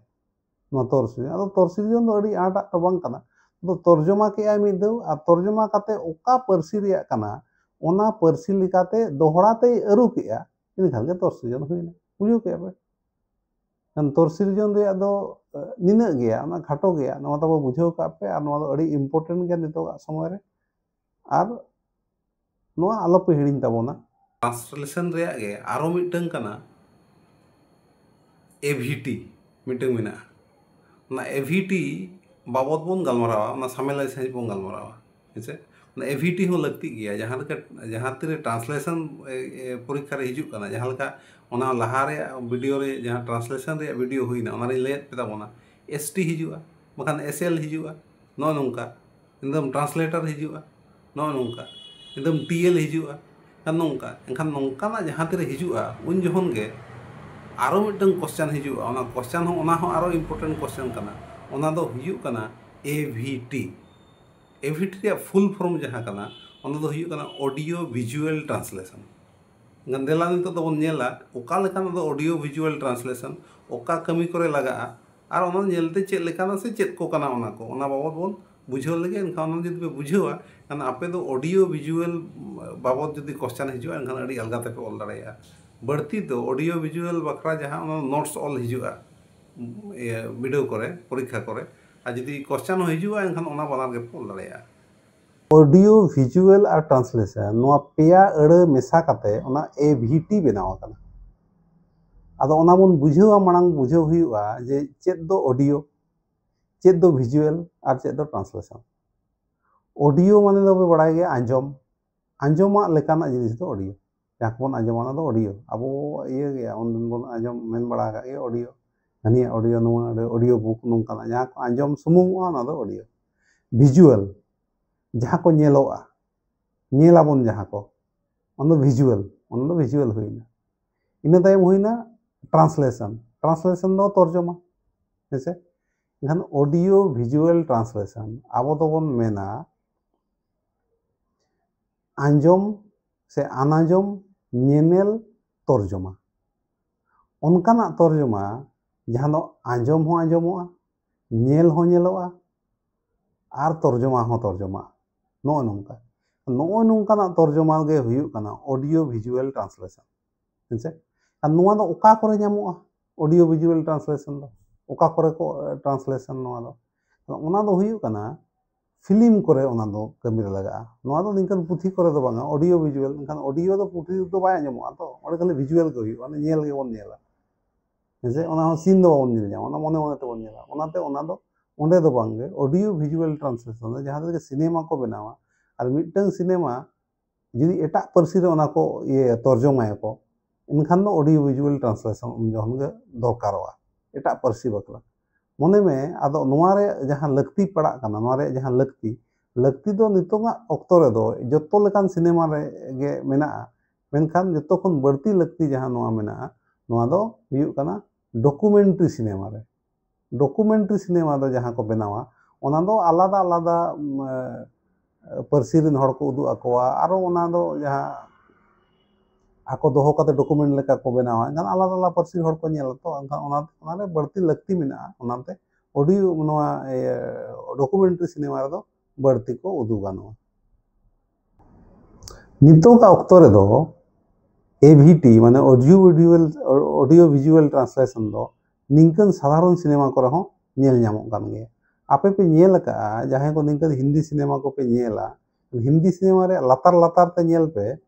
ᱱᱚᱣᱟ ᱛᱚᱨ ᱥᱤᱨᱡᱚᱱ᱾ ᱟᱫᱚ ᱛᱚᱨ ᱥᱤᱨᱡᱚᱱ ᱫᱚ ᱟᱹᱰᱤ ᱟᱸᱴᱟᱜ ᱫᱚ ᱵᱟᱝ ᱠᱟᱱᱟ᱾ ᱟᱫᱚ ᱛᱚᱨᱡᱚᱢᱟ ᱠᱮᱜᱼᱟᱭ ᱢᱤᱫ ᱫᱷᱟᱣ, ᱟᱨ ᱛᱚᱨᱡᱚᱢᱟ ᱠᱟᱛᱮ ᱚᱠᱟ ᱯᱟᱹᱨᱥᱤ ᱨᱮᱭᱟᱜ ᱠᱟᱱᱟ, ᱚᱱᱟ ᱯᱟᱹᱨᱥᱤ ᱞᱮᱠᱟᱛᱮ ᱫᱚᱦᱲᱟ ᱛᱮᱭ ᱟᱹᱨᱩ ᱠᱮᱜᱼᱟ, ᱤᱱᱟᱹ ᱠᱷᱟᱱ ᱜᱮ ᱛᱚᱨ ᱥᱤᱨᱡᱚᱱ ᱦᱩᱭᱱᱟ᱾ ᱵᱩᱡᱷᱟᱹᱣ ᱠᱮᱜᱼᱟ ᱯᱮ? ᱠᱷᱟᱱ ᱛᱚᱨ ᱥᱤᱨᱡᱚᱱ ᱨᱮᱭᱟᱜ ᱫᱚ, ᱮ, ᱱᱤᱱᱟᱹᱜ ᱜᱮᱭᱟ, ᱚᱱᱟ ᱠᱷᱟᱴᱚ ᱜᱮᱭᱟ᱾ ᱱᱚᱣᱟ ᱛᱟᱵᱚ ᱵᱩᱡᱷᱟᱹᱣ ᱠᱟᱜ ᱯᱮ, ᱟᱨ ᱱᱚᱣᱟ ᱫᱚ ᱟᱹᱰᱤ important ᱜᱮᱭᱟ ᱱᱤᱛᱚᱜᱟᱜ ᱥᱚᱢᱚᱭ ᱨᱮ, ᱟᱨ ᱱᱚᱣᱟ ᱟᱞᱚᱯᱮ ᱦᱤᱲᱤᱧ ᱛᱟᱵᱚᱱᱟ᱾ Translation ᱨᱮᱭᱟᱜ ᱜᱮ ᱟᱨᱚ ᱢᱤᱫᱴᱟᱝ ᱠᱟᱱᱟ, ᱮ ᱵᱷᱤ ᱴᱤ ᱢᱤᱫᱴᱟᱝ ᱢᱮᱱᱟᱜᱼᱟ᱾ ᱚᱱᱟ ᱮ ᱵᱷᱤ ᱴᱤ ᱵᱟᱵᱚᱫ ᱵᱚᱱ ᱜᱟᱞᱢᱟᱨᱟᱣᱟ, ᱚᱱᱟ ᱥᱟᱢᱮᱞᱟᱭ ᱥᱟᱺᱦᱤᱡ ᱵᱚᱱ ᱜᱟᱞᱢᱟᱨᱟᱣᱟ, ᱦᱮᱸᱥᱮ? ᱚᱱᱟ ᱮ ᱵᱷᱤ ᱴᱤ ᱦᱚᱸ ᱞᱟᱹᱠᱛᱤᱜ ᱜᱮᱭᱟ᱾ ᱡᱟᱦᱟᱸ ᱞᱮᱠᱟ, ᱡᱟᱦᱟᱸ ᱛᱤᱨᱮ translation, ᱮ, ᱮ, ᱯᱚᱨᱤᱠᱠᱷᱟ ᱨᱮ ᱦᱤᱡᱩᱜ ᱠᱟᱱᱟ, ᱡᱟᱦᱟᱸ ᱞᱮᱠᱟ ᱚᱱᱟ ᱞᱟᱦᱟ ᱨᱮᱭᱟᱜ video ᱨᱮ ᱡᱟᱦᱟᱸ translation ᱨᱮᱭᱟᱜ video ᱦᱩᱭᱱᱟ, ᱚᱱᱟ ᱨᱤᱧ ᱞᱟᱹᱭᱟᱫ ᱯᱮ ᱛᱟᱵᱚᱱᱟ, ᱮᱥ ᱴᱤ ᱦᱤᱡᱩᱜᱼᱟ, ᱵᱟᱠᱷᱟᱱ ᱮᱥ ᱮᱞ ᱦᱤᱡᱩᱜᱼᱟ, ᱱᱚᱜᱼᱚ ᱱᱚᱝᱠᱟ᱾ ᱮᱠᱫᱚᱢ translator ᱦᱤᱡᱩᱜᱼᱟ, ᱱᱚᱜᱼᱚ ᱱᱚᱝᱠᱟ᱾ ᱮᱠᱫᱚᱢ ᱴᱤ ᱮᱞ ᱦᱤᱡᱩᱜᱼᱟ, ᱟᱨ ᱱᱚᱝᱠᱟ᱾ ᱮᱱᱠᱷᱟᱱ ᱱᱚᱝᱠᱟᱱᱟᱜ ᱡᱟᱦᱟᱸ ᱛᱤᱨᱮ ᱦᱤᱡᱩᱜᱼᱟ, ᱩᱱ ᱡᱚᱠᱷᱚᱱ ᱜᱮ ᱟᱨᱚ ᱢᱤᱫᱴᱟᱝ question ᱦᱤᱡᱩᱜᱼᱟ᱾ ᱚᱱᱟ question ᱦᱚᱸ, ᱚᱱᱟ ᱦᱚᱸ ᱟᱨᱚ important question ᱠᱟᱱᱟ᱾ ᱚᱱᱟ ᱫᱚ ᱦᱩᱭᱩᱜ ᱠᱟᱱᱟ ᱮ ᱵᱷᱤ ᱴᱤ᱾ ᱮ ᱵᱷᱤ ᱴᱤ ᱨᱮᱭᱟᱜ full form ᱡᱟᱦᱟᱸ ᱠᱟᱱᱟ, ᱚᱱᱟ ᱫᱚ ᱦᱩᱭᱩᱜ ᱠᱟᱱᱟ audio visual translation᱾ ᱮᱱᱠᱷᱟᱱ ᱫᱮᱞᱟ ᱱᱤᱛᱚᱜ ᱫᱚᱵᱚᱱ ᱧᱮᱞᱟ ᱚᱠᱟ ᱞᱮᱠᱟᱱᱟᱜ ᱫᱚ audio visual translation, ᱚᱠᱟ ᱠᱟᱹᱢᱤ ᱠᱚᱨᱮ ᱞᱟᱜᱟᱜᱼᱟ, ᱟᱨ ᱚᱱᱟ ᱧᱮᱞᱛᱮ ᱪᱮᱫ ᱞᱮᱠᱟᱱᱟ ᱥᱮ ᱪᱮᱫ ᱠᱚ ᱠᱟᱱᱟ, ᱚᱱᱟ ᱠᱚ, ᱚᱱᱟ ᱵᱟᱵᱚᱫ ᱵᱚᱱ ᱵᱩᱡᱷᱟᱹᱣ ᱞᱟᱹᱜᱤᱫ᱾ ᱮᱱᱠᱷᱟᱱ ᱚᱱᱟ ᱡᱩᱫᱤ ᱯᱮ ᱵᱩᱡᱷᱟᱹᱣᱟ, ᱮᱱᱠᱷᱟᱱ ᱟᱯᱮ ᱫᱚ audio visual ᱵᱟᱵᱚᱫ ᱡᱩᱫᱤ question ᱦᱤᱡᱩᱜᱼᱟ, ᱮᱱᱠᱷᱟᱱ ᱟᱹᱰᱤ ᱟᱞᱜᱟ ᱛᱮᱯᱮ ᱚᱞ ᱫᱟᱲᱮᱭᱟᱜᱼᱟ᱾ ᱵᱟᱹᱲᱛᱤ ᱫᱚ ᱚᱰᱤᱭᱳ ᱵᱷᱤᱡᱩᱣᱟᱞ ᱵᱟᱠᱷᱨᱟ ᱡᱟᱦᱟᱸ ᱚᱱᱟ ᱱᱳᱴᱥ ᱚᱞ ᱦᱤᱡᱩᱜᱼᱟ, ᱤᱭᱟᱹ, ᱵᱤᱰᱟᱹᱣ ᱠᱚᱨᱮ, ᱯᱚᱨᱤᱠᱠᱷᱟ ᱠᱚᱨᱮ, ᱟᱨ ᱡᱩᱫᱤ ᱠᱚᱥᱪᱟᱱ ᱦᱚᱸ ᱦᱤᱡᱩᱜᱼᱟ, ᱮᱱᱠᱷᱟᱱ ᱚᱱᱟ ᱵᱟᱱᱟᱨ ᱜᱮᱯᱮ ᱚᱞ ᱫᱟᱲᱮᱭᱟᱜᱼᱟ᱾ ᱚᱰᱤᱭᱳ ᱵᱷᱤᱡᱩᱣᱟᱞ ᱟᱨ ᱴᱨᱟᱱᱥᱞᱮᱥᱚᱱ, ᱱᱚᱣᱟ ᱯᱮᱭᱟ ᱟᱹᱲᱟᱹ ᱢᱮᱥᱟ ᱠᱟᱛᱮ ᱚᱱᱟ ᱮ ᱵᱷᱤ ᱴᱤ ᱵᱮᱱᱟᱣ ᱟᱠᱟᱱᱟ᱾ ᱟᱫᱚ ᱚᱱᱟ ᱵᱚᱱ ᱵᱩᱡᱷᱟᱹᱣᱟ, ᱢᱟᱲᱟᱝ ᱵᱩᱡᱷᱟᱹᱣ ᱦᱩᱭᱩᱜᱼᱟ ᱡᱮ ᱪᱮᱫ ᱫᱚ ᱚᱰᱤᱭᱳ, ᱪᱮᱫ ᱫᱚ ᱵᱷᱤᱡᱩᱣᱟᱞ ᱟᱨ ᱪᱮᱫ ᱫᱚ ᱴᱨᱟᱱᱥᱞᱮᱥᱚᱱ᱾ ᱚᱰᱤᱭᱳ ᱢᱟᱱᱮ ᱫᱚ ᱯᱮ ᱵᱟᱲᱟᱭ ᱜᱮᱭᱟ, ᱟᱸᱡᱚᱢ, ᱟᱸᱡᱚᱢᱟᱜ ᱞᱮᱠᱟᱱᱟᱜ ᱡᱤᱱᱤᱥ ᱫᱚ ᱚᱰᱤᱭᱳ᱾ ᱡᱟᱦᱟᱸ ᱠᱚᱵᱚᱱ ᱟᱸᱡᱚᱢᱟ, ᱚᱱᱟ ᱫᱚ ᱚᱰᱤᱭᱳ᱾ ᱟᱵᱚ ᱤᱭᱟᱹ ᱜᱮᱭᱟ, ᱩᱱᱫᱤᱱ ᱵᱚᱱ ᱟᱸᱡᱚᱢ, ᱢᱮᱱ ᱵᱟᱲᱟ ᱟᱠᱟᱫ ᱜᱮᱭᱟ, ᱚᱰᱤᱭᱳ, ᱦᱟᱹᱱᱤᱭᱟᱜ ᱚᱰᱤᱭᱳ, ᱱᱚᱣᱟ ᱚᱰᱤᱭᱳ ᱵᱩᱠ, ᱱᱚᱝᱠᱟᱱᱟᱜ ᱡᱟᱦᱟᱸ ᱠᱚ ᱟᱸᱡᱚᱢ ᱥᱩᱢᱩᱝᱚᱜᱼᱟ, ᱚᱱᱟ ᱫᱚ ᱚᱰᱤᱭᱳ᱾ ᱵᱷᱤᱡᱩᱣᱟᱞ, ᱡᱟᱦᱟᱸ ᱠᱚ ᱧᱮᱞᱚᱜᱼᱟ, ᱧᱮᱞ ᱟᱵᱚᱱ ᱡᱟᱦᱟᱸ ᱠᱚ, ᱚᱱᱟ ᱫᱚ ᱵᱷᱤᱡᱩᱣᱟᱞ, ᱚᱱᱟ ᱫᱚ ᱵᱷᱤᱡᱩᱣᱟᱞ ᱦᱩᱭᱱᱟ᱾ ᱤᱱᱟᱹ ᱛᱟᱭᱚᱢ ᱦᱩᱭᱱᱟ ᱴᱨᱟᱱᱥᱞᱮᱥᱚᱱ᱾ ᱴᱨᱟᱱᱥᱞᱮᱥᱚᱱ ᱫᱚ ᱛᱚᱨᱡᱚᱢᱟ, ᱦᱮᱸᱥᱮ? ᱮᱱᱠᱷᱟᱱ ᱚᱰᱤᱭᱳ ᱵᱷᱤᱡᱩᱣᱟᱞ ᱴᱨᱟᱱᱥᱞᱮᱥᱚᱱ ᱟᱵᱚ ᱫᱚᱵᱚᱱ ᱢᱮᱱᱟ ᱟᱸᱡᱚᱢ ᱥᱮ ᱟᱱᱟᱸᱡᱚᱢ, ᱧᱮᱱᱮᱞ, ᱛᱚᱨᱡᱚᱢᱟ᱾ ᱚᱱᱠᱟᱱᱟᱜ ᱛᱚᱨᱡᱚᱢᱟ ᱡᱟᱦᱟᱸ ᱫᱚ ᱟᱸᱡᱚᱢ ᱦᱚᱸ ᱟᱸᱡᱚᱢᱚᱜᱼᱟ, ᱧᱮᱞ ᱦᱚᱸ ᱧᱮᱞᱚᱜᱼᱟ, ᱟᱨ ᱛᱚᱨᱡᱚᱢᱟ ᱦᱚᱸ ᱛᱚᱨᱡᱚᱢᱟᱜᱼᱟ᱾ ᱱᱚᱜᱼᱚᱭ ᱱᱚᱝᱠᱟ, ᱱᱚᱜᱼᱚᱭ ᱱᱚᱝᱠᱟᱱᱟᱜ ᱛᱚᱨᱡᱚᱢᱟ ᱜᱮ ᱦᱩᱭᱩᱜ ᱠᱟᱱᱟ ᱚᱰᱤᱭᱳ ᱵᱷᱤᱡᱩᱣᱟᱞ ᱴᱨᱟᱱᱥᱞᱮᱥᱚᱱ, ᱦᱮᱸᱥᱮ? ᱟᱨ ᱱᱚᱣᱟ ᱫᱚ ᱚᱠᱟ ᱠᱚᱨᱮ ᱧᱟᱢᱚᱜᱼᱟ? ᱚᱰᱤᱭᱳ ᱵᱷᱤᱡᱩᱣᱟᱞ ᱴᱨᱟᱱᱥᱞᱮᱥᱚᱱ ᱫᱚ ᱚᱠᱟ ᱠᱚᱨᱮ ᱠᱚ ᱴᱨᱟᱱᱥᱞᱮᱥᱚᱱ? ᱱᱚᱣᱟ ᱫᱚ, ᱚᱱᱟ ᱫᱚ ᱦᱩᱭᱩᱜ ᱠᱟᱱᱟ ᱯᱷᱤᱞᱢ ᱠᱚᱨᱮ ᱚᱱᱟ ᱫᱚ ᱠᱟᱹᱢᱤ ᱨᱮ ᱞᱟᱜᱟᱜᱼᱟ᱾ ᱱᱚᱣᱟ ᱫᱚ ᱱᱤᱝᱠᱟᱹᱱ ᱯᱩᱛᱷᱤ ᱠᱚᱨᱮ ᱫᱚ ᱵᱟᱝᱟ, ᱚᱰᱤᱭᱳ ᱵᱷᱤᱡᱩᱣᱟᱞ᱾ ᱮᱱᱠᱷᱟᱱ ᱚᱰᱤᱭᱳ ᱫᱚ ᱯᱩᱛᱷᱤ ᱫᱚ ᱵᱟᱭ ᱟᱸᱡᱚᱢᱚᱜᱼᱟ ᱛᱚ, ᱚᱸᱰᱮ ᱠᱷᱟᱹᱞᱤ ᱵᱷᱤᱡᱩᱣᱟᱞ ᱜᱮ ᱦᱩᱭᱩᱜᱼᱟ, ᱚᱱᱟ ᱧᱮᱞ ᱜᱮᱵᱚᱱ ᱧᱮᱞᱟ, ᱦᱮᱸᱥᱮ? ᱚᱱᱟ ᱦᱚᱸ ᱥᱤᱱ ᱫᱚ ᱵᱟᱵᱚᱱ ᱧᱮᱞ ᱧᱟᱢᱟ, ᱚᱱᱟ ᱢᱚᱱᱮ ᱢᱚᱱᱮ ᱛᱮᱵᱚᱱ ᱧᱮᱞᱟ᱾ ᱚᱱᱟᱛᱮ ᱚᱱᱟ ᱫᱚ ᱚᱸᱰᱮ ᱫᱚ ᱵᱟᱝᱜᱮ, ᱚᱰᱤᱭᱳ ᱵᱷᱤᱡᱩᱣᱟᱞ ᱴᱨᱟᱱᱥᱞᱮᱥᱚᱱ ᱫᱚ ᱡᱟᱦᱟᱸ ᱛᱤᱱᱟᱹᱜ ᱜᱮ ᱥᱤᱱᱮᱢᱟ ᱠᱚ ᱵᱮᱱᱟᱣᱟ, ᱟᱨ ᱢᱤᱫᱴᱟᱝ ᱥᱤᱱᱮᱢᱟ ᱡᱩᱫᱤ ᱮᱴᱟᱜ ᱯᱟᱹᱨᱥᱤ ᱨᱮ ᱚᱱᱟ ᱠᱚ ᱤᱭᱟᱹ ᱛᱚᱨᱡᱚᱢᱟᱭᱟᱠᱚ, ᱮᱱᱠᱷᱟᱱ ᱫᱚ ᱚᱰᱤᱭᱳ ᱵᱷᱤᱡᱩᱣᱟᱞ ᱴᱨᱟᱱᱥᱞᱮᱥᱚᱱ ᱩᱱ ᱡᱚᱠᱷᱚᱱ ᱜᱮ ᱫᱚᱨᱠᱟᱨᱚᱜᱼᱟ ᱮᱴᱟᱜ ᱯᱟᱹᱨᱥᱤ ᱵᱟᱠᱷᱨᱟ᱾ ᱢᱚᱱᱮ ᱢᱮ, ᱟᱫᱚ ᱱᱚᱣᱟ ᱨᱮ ᱡᱟᱦᱟᱸ ᱞᱟᱹᱠᱛᱤ ᱯᱟᱲᱟᱜ ᱠᱟᱱᱟ, ᱱᱚᱣᱟ ᱨᱮᱭᱟᱜ ᱡᱟᱦᱟᱸ ᱞᱟᱹᱠᱛᱤ, ᱞᱟᱹᱠᱛᱤ ᱫᱚ ᱱᱤᱛᱚᱜᱟᱜ ᱚᱠᱛᱚ ᱨᱮᱫᱚ ᱡᱚᱛᱚ ᱞᱮᱠᱟᱱ ᱥᱤᱱᱮᱢᱟ ᱨᱮ ᱜᱮ ᱢᱮᱱᱟᱜᱼᱟ, ᱢᱮᱱᱠᱷᱟᱱ ᱡᱚᱛᱚ ᱠᱷᱚᱱ ᱵᱟᱹᱲᱛᱤ ᱞᱟᱹᱠᱛᱤ ᱡᱟᱦᱟᱸ ᱱᱚᱣᱟ ᱢᱮᱱᱟᱜᱼᱟ, ᱱᱚᱣᱟ ᱫᱚ ᱦᱩᱭᱩᱜ ᱠᱟᱱᱟ ᱰᱚᱠᱩᱢᱮᱱᱴᱨᱤ ᱥᱤᱱᱮᱢᱟ ᱨᱮ᱾ ᱰᱚᱠᱩᱢᱮᱱᱴᱨᱤ ᱥᱤᱱᱮᱢᱟ ᱫᱚ ᱡᱟᱦᱟᱸ ᱠᱚ ᱵᱮᱱᱟᱣᱟ, ᱚᱱᱟ ᱫᱚ ᱟᱞᱟᱫᱟ ᱟᱞᱟᱫᱟ, ᱩᱢ, ᱮ, ᱯᱟᱹᱨᱥᱤ ᱨᱮᱱ ᱦᱚᱲ ᱠᱚ ᱩᱫᱩᱜ ᱟᱠᱚᱣᱟ, ᱟᱨᱚ ᱚᱱᱟ ᱫᱚ ᱡᱟᱦᱟᱸ ᱟᱠᱚ ᱫᱚᱦᱚ ᱠᱟᱛᱮ ᱰᱚᱠᱩᱢᱮᱱᱴ ᱞᱮᱠᱟ ᱠᱚ ᱵᱮᱱᱟᱣᱟ, ᱮᱱᱠᱷᱟᱱ ᱟᱞᱟᱫᱟ ᱟᱞᱟᱫᱟ ᱯᱟᱹᱨᱥᱤ ᱦᱚᱲ ᱠᱚ ᱧᱮᱞᱟ ᱛᱚ, ᱮᱱᱠᱷᱟᱱ ᱚᱱᱟ, ᱚᱱᱟᱨᱮ ᱵᱟᱹᱲᱛᱤ ᱞᱟᱹᱠᱛᱤ ᱢᱮᱱᱟᱜᱼᱟ᱾ ᱚᱱᱟᱛᱮ ᱚᱰᱤᱭᱳ, ᱱᱚᱣᱟ, ᱤᱭᱟᱹ, ᱰᱚᱠᱩᱢᱮᱱᱴᱨᱤ ᱥᱤᱱᱮᱢᱟ ᱨᱮᱫᱚ ᱵᱟᱹᱲᱛᱤ ᱠᱚ ᱩᱫᱩᱜᱟ᱾ ᱱᱚᱣᱟ ᱱᱤᱛᱚᱜᱟᱜ ᱚᱠᱛᱚ ᱨᱮᱫᱚ ᱮ ᱵᱷᱤ ᱴᱤ ᱢᱟᱱᱮ audio visual, audio visual translation ᱫᱚ ᱱᱤᱝᱠᱟᱹᱱ ᱥᱟᱫᱷᱟᱨᱚᱱ ᱥᱤᱱᱮᱢᱟ ᱠᱚᱨᱮ ᱦᱚᱸ ᱧᱮᱞ ᱧᱟᱢᱚᱜ ᱠᱟᱱ ᱜᱮᱭᱟ᱾ ᱟᱯᱮ ᱯᱮ ᱧᱮᱞ ᱟᱠᱟᱫᱼᱟ, ᱡᱟᱦᱟᱸᱭ ᱠᱚ ᱱᱤᱝᱠᱟᱹᱱ ᱦᱤᱱᱫᱤ ᱥᱤᱱᱮᱢᱟ ᱠᱚᱯᱮ ᱧᱮᱞᱟ, ᱦᱤᱱᱫᱤ ᱥᱤᱱᱮᱢᱟ ᱨᱮᱭᱟᱜ ᱞᱟᱛᱟᱨ ᱞᱟᱛᱟᱨ ᱛᱮ ᱧᱮᱞ ᱯᱮ,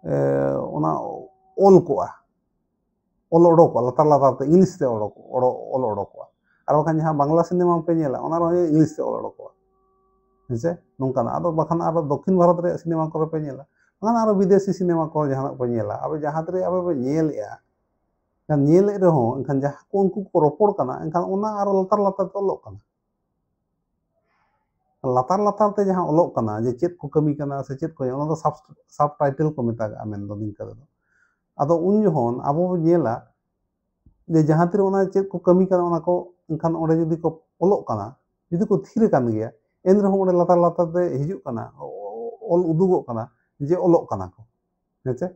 ᱮ, ᱚᱱᱟ ᱚᱞ ᱠᱚᱜᱼᱟ, ᱚᱞ ᱚᱰᱚᱠᱚᱜᱼᱟ, ᱞᱟᱛᱟᱨ ᱞᱟᱛᱟᱨ ᱛᱮ ᱤᱝᱞᱤᱥ ᱛᱮ ᱚᱰᱚᱠ, ᱚᱰᱚ-, ᱚᱞ ᱚᱰᱚᱠᱚᱜᱼᱟ᱾ ᱟᱨ ᱵᱟᱠᱷᱟᱱ ᱡᱟᱦᱟᱸ ᱵᱟᱝᱞᱟ ᱥᱤᱱᱮᱢᱟ ᱯᱮ ᱧᱮᱞᱟ, ᱚᱱᱟ ᱨᱮᱦᱚᱸ ᱤᱝᱞᱤᱥ ᱛᱮ ᱚᱞ ᱚᱰᱚᱠᱚᱜᱼᱟ, ᱦᱮᱸ ᱥᱮ? ᱱᱚᱝᱠᱟᱱᱟᱜ᱾ ᱟᱫᱚ ᱵᱟᱠᱷᱟᱱ ᱟᱨᱚ ᱫᱚᱠᱠᱷᱤᱱ ᱵᱷᱟᱨᱚᱛ ᱨᱮᱭᱟᱜ ᱥᱤᱱᱮᱢᱟ ᱠᱚᱨᱮ ᱯᱮ ᱧᱮᱞᱟ, ᱵᱟᱠᱷᱟᱱ ᱟᱨᱚ ᱵᱤᱫᱮᱥᱤ ᱥᱤᱱᱮᱢᱟ ᱠᱚ ᱡᱟᱦᱟᱱᱟᱜ ᱯᱮ ᱧᱮᱞᱟ, ᱟᱯᱮ ᱡᱟᱦᱟᱸ ᱛᱤᱨᱮ ᱟᱯᱮ ᱯᱮ ᱧᱮᱞᱮᱜᱼᱟ, ᱮᱱᱠᱷᱟᱱ ᱧᱮᱞᱮᱫ ᱨᱮᱦᱚᱸ, ᱮᱱᱠᱷᱟᱱ ᱡᱟᱦᱟᱸ ᱠᱚ ᱩᱱᱠᱩ ᱠᱚ ᱨᱚᱯᱚᱲ ᱠᱟᱱᱟ, ᱮᱱᱠᱷᱟᱱ ᱚᱱᱟ ᱟᱨᱚ ᱞᱟᱛᱟᱨ ᱞᱟᱛᱟᱨ ᱛᱮ ᱚᱞᱚᱜ ᱠᱟᱱᱟ᱾ ᱞᱟᱛᱟᱨ ᱞᱟᱛᱟᱨ ᱛᱮ ᱡᱟᱦᱟᱸ ᱚᱞᱚᱜ ᱠᱟᱱᱟ, ᱡᱮ ᱪᱮᱫ ᱠᱚ ᱠᱟᱹᱢᱤ ᱠᱟᱱᱟ ᱥᱮ ᱪᱮᱫ ᱠᱚ, ᱚᱱᱟ ᱫᱚ sub-, subtitle ᱠᱚ ᱢᱮᱛᱟᱜᱟᱜᱼᱟ ᱢᱮᱱᱫᱚ ᱱᱤᱝᱠᱟᱹ ᱨᱮᱫᱚ᱾ ᱟᱫᱚ ᱩᱱ ᱡᱚᱠᱷᱚᱱ ᱟᱵᱚ ᱵᱚ ᱧᱮᱞᱟ ᱡᱮ ᱡᱟᱦᱟᱸ ᱛᱤᱨᱮ ᱚᱱᱟ ᱪᱮᱫ ᱠᱚ ᱠᱟᱹᱢᱤ ᱠᱟᱱᱟ, ᱚᱱᱟ ᱠᱚ ᱮᱱᱠᱷᱟᱱ ᱚᱸᱰᱮ ᱡᱩᱫᱤ ᱠᱚ ᱚᱞᱚᱜ ᱠᱟᱱᱟ, ᱡᱩᱫᱤ ᱠᱚ ᱛᱷᱤᱨ ᱟᱠᱟᱱ ᱜᱮᱭᱟ, ᱮᱱ ᱨᱮᱦᱚᱸ ᱚᱸᱰᱮ ᱞᱟᱛᱟᱨ ᱞᱟᱛᱟᱨ ᱛᱮ ᱦᱤᱡᱩᱜ ᱠᱟᱱᱟ, ᱚ-, ᱚᱞ ᱩᱫᱩᱜᱚᱜ ᱠᱟᱱᱟ ᱡᱮ ᱚᱞᱚᱜ ᱠᱟᱱᱟ ᱠᱚ, ᱦᱮᱸ ᱥᱮ?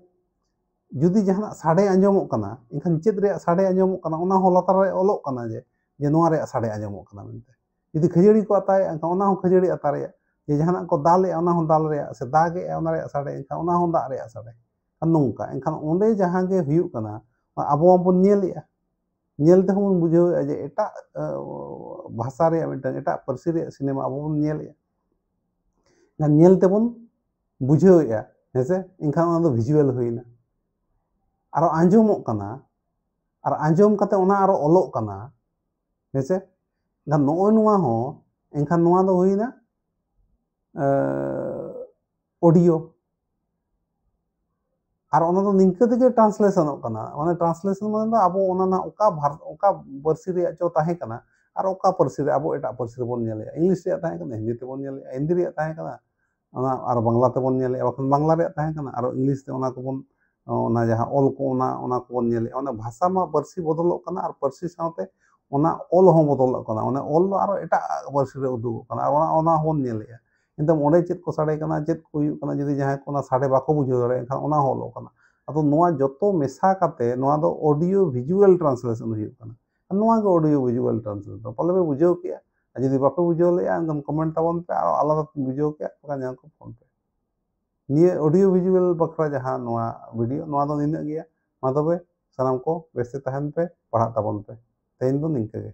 ᱡᱩᱫᱤ ᱡᱟᱦᱟᱱᱟᱜ ᱥᱟᱰᱮ ᱟᱸᱡᱚᱢᱚᱜ ᱠᱟᱱᱟ, ᱮᱱᱠᱷᱟᱱ ᱪᱮᱫ ᱨᱮᱭᱟᱜ ᱥᱟᱰᱮ ᱟᱸᱡᱚᱢᱚᱜ ᱠᱟᱱᱟ, ᱚᱱᱟ ᱦᱚᱸ ᱞᱟᱛᱟᱨ ᱨᱮ ᱚᱞᱚᱜ ᱠᱟᱱᱟ ᱡᱮ, ᱡᱮ ᱱᱚᱣᱟ ᱨᱮᱭᱟᱜ ᱥᱟᱰᱮ ᱟᱸᱡᱚᱢᱚᱜ ᱠᱟᱱᱟ ᱢᱮᱱᱛᱮ᱾ ᱡᱩᱫᱤ ᱠᱷᱟᱹᱡᱟᱹᱲᱤ ᱠᱚ ᱟᱛᱟᱭᱮᱫᱼᱟ, ᱮᱱᱠᱷᱟᱱ ᱚᱱᱟ ᱦᱚᱸ ᱠᱷᱟᱹᱡᱟᱹᱲᱤ ᱟᱛᱟ ᱨᱮᱭᱟᱜ, ᱡᱮ ᱡᱟᱦᱟᱱᱟᱜ ᱠᱚ ᱫᱟᱞᱮᱜᱼᱟ, ᱚᱱᱟ ᱦᱚᱸ ᱫᱟᱞ ᱨᱮᱭᱟᱜ, ᱥᱮ ᱫᱟᱜᱮᱜᱼᱟ, ᱚᱱᱟ ᱨᱮᱭᱟᱜ ᱥᱟᱰᱮ, ᱮᱱᱠᱷᱟᱱ ᱚᱱᱟ ᱦᱚᱸ ᱫᱟᱜ ᱨᱮᱭᱟᱜ ᱥᱟᱰᱮ᱾ ᱟᱨ ᱱᱚᱝᱠᱟ, ᱮᱱᱠᱷᱟᱱ ᱚᱸᱰᱮ ᱡᱟᱦᱟᱸ ᱜᱮ ᱦᱩᱭᱩᱜ ᱠᱟᱱᱟ, ᱟᱵᱚ ᱢᱟᱵᱚᱱ ᱧᱮᱞᱮᱜᱼᱟ, ᱧᱮᱞ ᱛᱮᱦᱚᱸ ᱵᱚᱱ ᱵᱩᱡᱷᱟᱹᱣᱮᱫᱼᱟ ᱡᱮ ᱮᱴᱟᱜ, ᱟᱸ, ᱵᱷᱟᱥᱟ ᱨᱮᱭᱟᱜ ᱢᱤᱫᱴᱟᱝ, ᱮᱴᱟᱜ ᱯᱟᱹᱨᱥᱤ ᱨᱮᱭᱟᱜ ᱥᱤᱱᱮᱢᱟ ᱟᱵᱚ ᱵᱚᱱ ᱧᱮᱞᱮᱜᱼᱟ, ᱮᱱᱠᱷᱟᱱ ᱧᱮᱞ ᱛᱮᱵᱚᱱ ᱵᱩᱡᱷᱟᱹᱣᱮᱫᱼᱟ, ᱦᱮᱸ ᱥᱮ? ᱮᱱᱠᱷᱟᱱ ᱚᱱᱟ ᱫᱚ ᱵᱷᱤᱡᱩᱣᱟᱞ ᱦᱩᱭᱱᱟ᱾ ᱟᱨᱚ ᱟᱸᱡᱚᱢᱚᱜ ᱠᱟᱱᱟ, ᱟᱨ ᱟᱸᱡᱚᱢ ᱠᱟᱛᱮ ᱚᱱᱟ ᱟᱨᱚ ᱚᱞᱚᱜ ᱠᱟᱱᱟ, ᱦᱮᱸ ᱥᱮ? ᱮᱱᱠᱷᱟᱱ ᱱᱚᱜᱼᱚᱭ ᱱᱚᱣᱟ ᱦᱚᱸ, ᱮᱱᱠᱷᱟᱱ ᱱᱚᱣᱟ ᱫᱚ ᱦᱩᱭᱱᱟ, ᱮ, ᱚᱰᱤᱭᱳ᱾ ᱟᱨ ᱚᱱᱟ ᱫᱚ ᱱᱤᱝᱠᱟᱹ ᱛᱮᱜᱮ ᱴᱨᱟᱱᱥᱞᱮᱥᱚᱱᱚᱜ ᱠᱟᱱᱟ᱾ ᱢᱟᱱᱮ ᱴᱨᱟᱱᱥᱞᱮᱥᱚᱱ ᱢᱟᱱᱮ ᱫᱚ ᱟᱵᱚ ᱚᱱᱟ ᱨᱮᱱᱟᱜ ᱚᱠᱟ ᱵᱷᱟᱨ-, ᱚᱠᱟ ᱯᱟᱹᱨᱥᱤ ᱨᱮᱭᱟᱜ ᱪᱚ ᱛᱟᱦᱮᱸ ᱠᱟᱱᱟ, ᱟᱨ ᱚᱠᱟ ᱯᱟᱹᱨᱥᱤ ᱨᱮ ᱟᱵᱚ ᱮᱴᱟᱜ ᱯᱟᱹᱨᱥᱤ ᱨᱮᱵᱚᱱ ᱧᱮᱞᱮᱜᱼᱟ᱾ ᱤᱝᱞᱤᱥ ᱨᱮᱭᱟᱜ ᱛᱟᱦᱮᱸ ᱠᱟᱱᱟ, ᱦᱤᱱᱫᱤ ᱛᱮᱵᱚᱱ ᱧᱮᱞᱮᱜᱼᱟ, ᱦᱤᱱᱫᱤ ᱨᱮᱭᱟᱜ ᱛᱟᱦᱮᱸ ᱠᱟᱱᱟ, ᱚᱱᱟ ᱟᱨ ᱵᱟᱝᱞᱟ ᱛᱮᱵᱚᱱ ᱧᱮᱞᱮᱜᱼᱟ, ᱵᱟᱠᱷᱟᱱ ᱵᱟᱝᱞᱟ ᱨᱮᱭᱟᱜ ᱛᱟᱦᱮᱸ ᱠᱟᱱᱟ, ᱟᱨᱚ ᱤᱝᱞᱤᱥ ᱛᱮ ᱚᱱᱟ ᱠᱚᱵᱚᱱ, ᱚᱱᱟ ᱡᱟᱦᱟᱸ ᱚᱞ ᱠᱚ, ᱚᱱᱟ, ᱚᱱᱟ ᱠᱚᱵᱚᱱ ᱧᱮᱞᱮᱜᱼᱟ᱾ ᱚᱱᱟ ᱵᱷᱟᱥᱟ ᱢᱟ ᱯᱟᱹᱨᱥᱤ ᱵᱚᱫᱚᱞᱚᱜ ᱠᱟᱱᱟ, ᱟᱨ ᱯᱟᱹᱨᱥᱤ ᱥᱟᱶᱛᱮ ᱚᱱᱟ ᱚᱞ ᱦᱚᱸ ᱵᱚᱫᱚᱞᱚᱜ ᱠᱟᱱᱟ᱾ ᱚᱱᱟ ᱚᱞ ᱫᱚ ᱟᱨᱚ ᱮᱴᱟᱜ ᱯᱟᱹᱨᱥᱤ ᱨᱮ ᱩᱫᱩᱜᱚᱜ ᱠᱟᱱᱟ, ᱟᱨ ᱚᱱᱟ, ᱚᱱᱟ ᱦᱚᱸᱵᱚᱱ ᱧᱮᱞᱮᱜᱼᱟ᱾ ᱮᱱᱛᱮ ᱚᱸᱰᱮ ᱪᱮᱫ ᱠᱚ ᱥᱟᱰᱮ ᱠᱟᱱᱟ, ᱪᱮᱫ ᱠᱚ ᱦᱩᱭᱩᱜ ᱠᱟᱱᱟ, ᱡᱩᱫᱤ ᱡᱟᱦᱟᱸᱭ ᱠᱚ ᱚᱱᱟ ᱥᱟᱰᱮ ᱵᱟᱠᱚ ᱵᱩᱡᱷᱟᱹᱣ ᱫᱟᱲᱮᱭᱟᱜ ᱠᱷᱟᱱ, ᱚᱱᱟ ᱦᱚᱸ ᱚᱞᱚᱜ ᱠᱟᱱᱟ᱾ ᱟᱫᱚ ᱱᱚᱣᱟ ᱡᱚᱛᱚ ᱢᱮᱥᱟ ᱠᱟᱛᱮ ᱱᱚᱣᱟ ᱫᱚ ᱚᱰᱤᱭᱳ ᱵᱷᱤᱡᱩᱣᱟᱞ ᱴᱨᱟᱱᱥᱞᱮᱥᱚᱱ ᱦᱩᱭᱩᱜ ᱠᱟᱱᱟ᱾ ᱟᱨ ᱱᱚᱣᱟ ᱜᱮ ᱚᱰᱤᱭᱳ ᱵᱷᱤᱡᱩᱣᱟᱞ ᱴᱨᱟᱱᱥᱞᱮᱥᱚᱱ᱾ ᱯᱟᱞᱮ ᱯᱮ ᱵᱩᱡᱷᱟᱹᱣ ᱠᱮᱜᱼᱟ, ᱟᱨ ᱡᱩᱫᱤ ᱵᱟᱯᱮ ᱵᱩᱡᱷᱟᱹᱣ ᱞᱮᱜᱼᱟ, ᱮᱱᱠᱷᱟᱱ ᱠᱚᱢᱮᱱᱴ ᱛᱟᱵᱚᱱ ᱯᱮ, ᱟᱨ ᱟᱞᱟᱫᱟ ᱯᱮ ᱵᱩᱡᱷᱟᱹᱣ ᱠᱮᱜᱼᱟ, ᱮᱱᱠᱷᱟᱱ ᱧᱟᱢ ᱠᱚ ᱯᱷᱳᱱ ᱯᱮ᱾ ᱱᱤᱭᱟᱹ ᱚᱰᱤᱭᱳ ᱵᱷᱤᱡᱩᱣᱟᱞ ᱵᱟᱠᱷᱨᱟ ᱡᱟᱦᱟᱸ ᱱᱚᱣᱟ ᱵᱷᱤᱰᱤᱭᱳ, ᱱᱚᱣᱟ ᱫᱚ ᱱᱤᱱᱟᱹᱜ ᱜᱮᱭᱟ᱾ ᱢᱟ ᱛᱚᱵᱮ ᱥᱟᱱᱟᱢ ᱠᱚ ᱵᱮᱥᱛᱮ ᱛᱟᱦᱮᱱ ᱯᱮ, ᱯᱟᱲᱦᱟᱜ ᱛᱟᱵᱚᱱ ᱯᱮ᱾ ᱛᱮᱦᱮᱧ ᱫᱚ ᱱᱤᱝᱠᱟᱹ ᱜᱮ᱾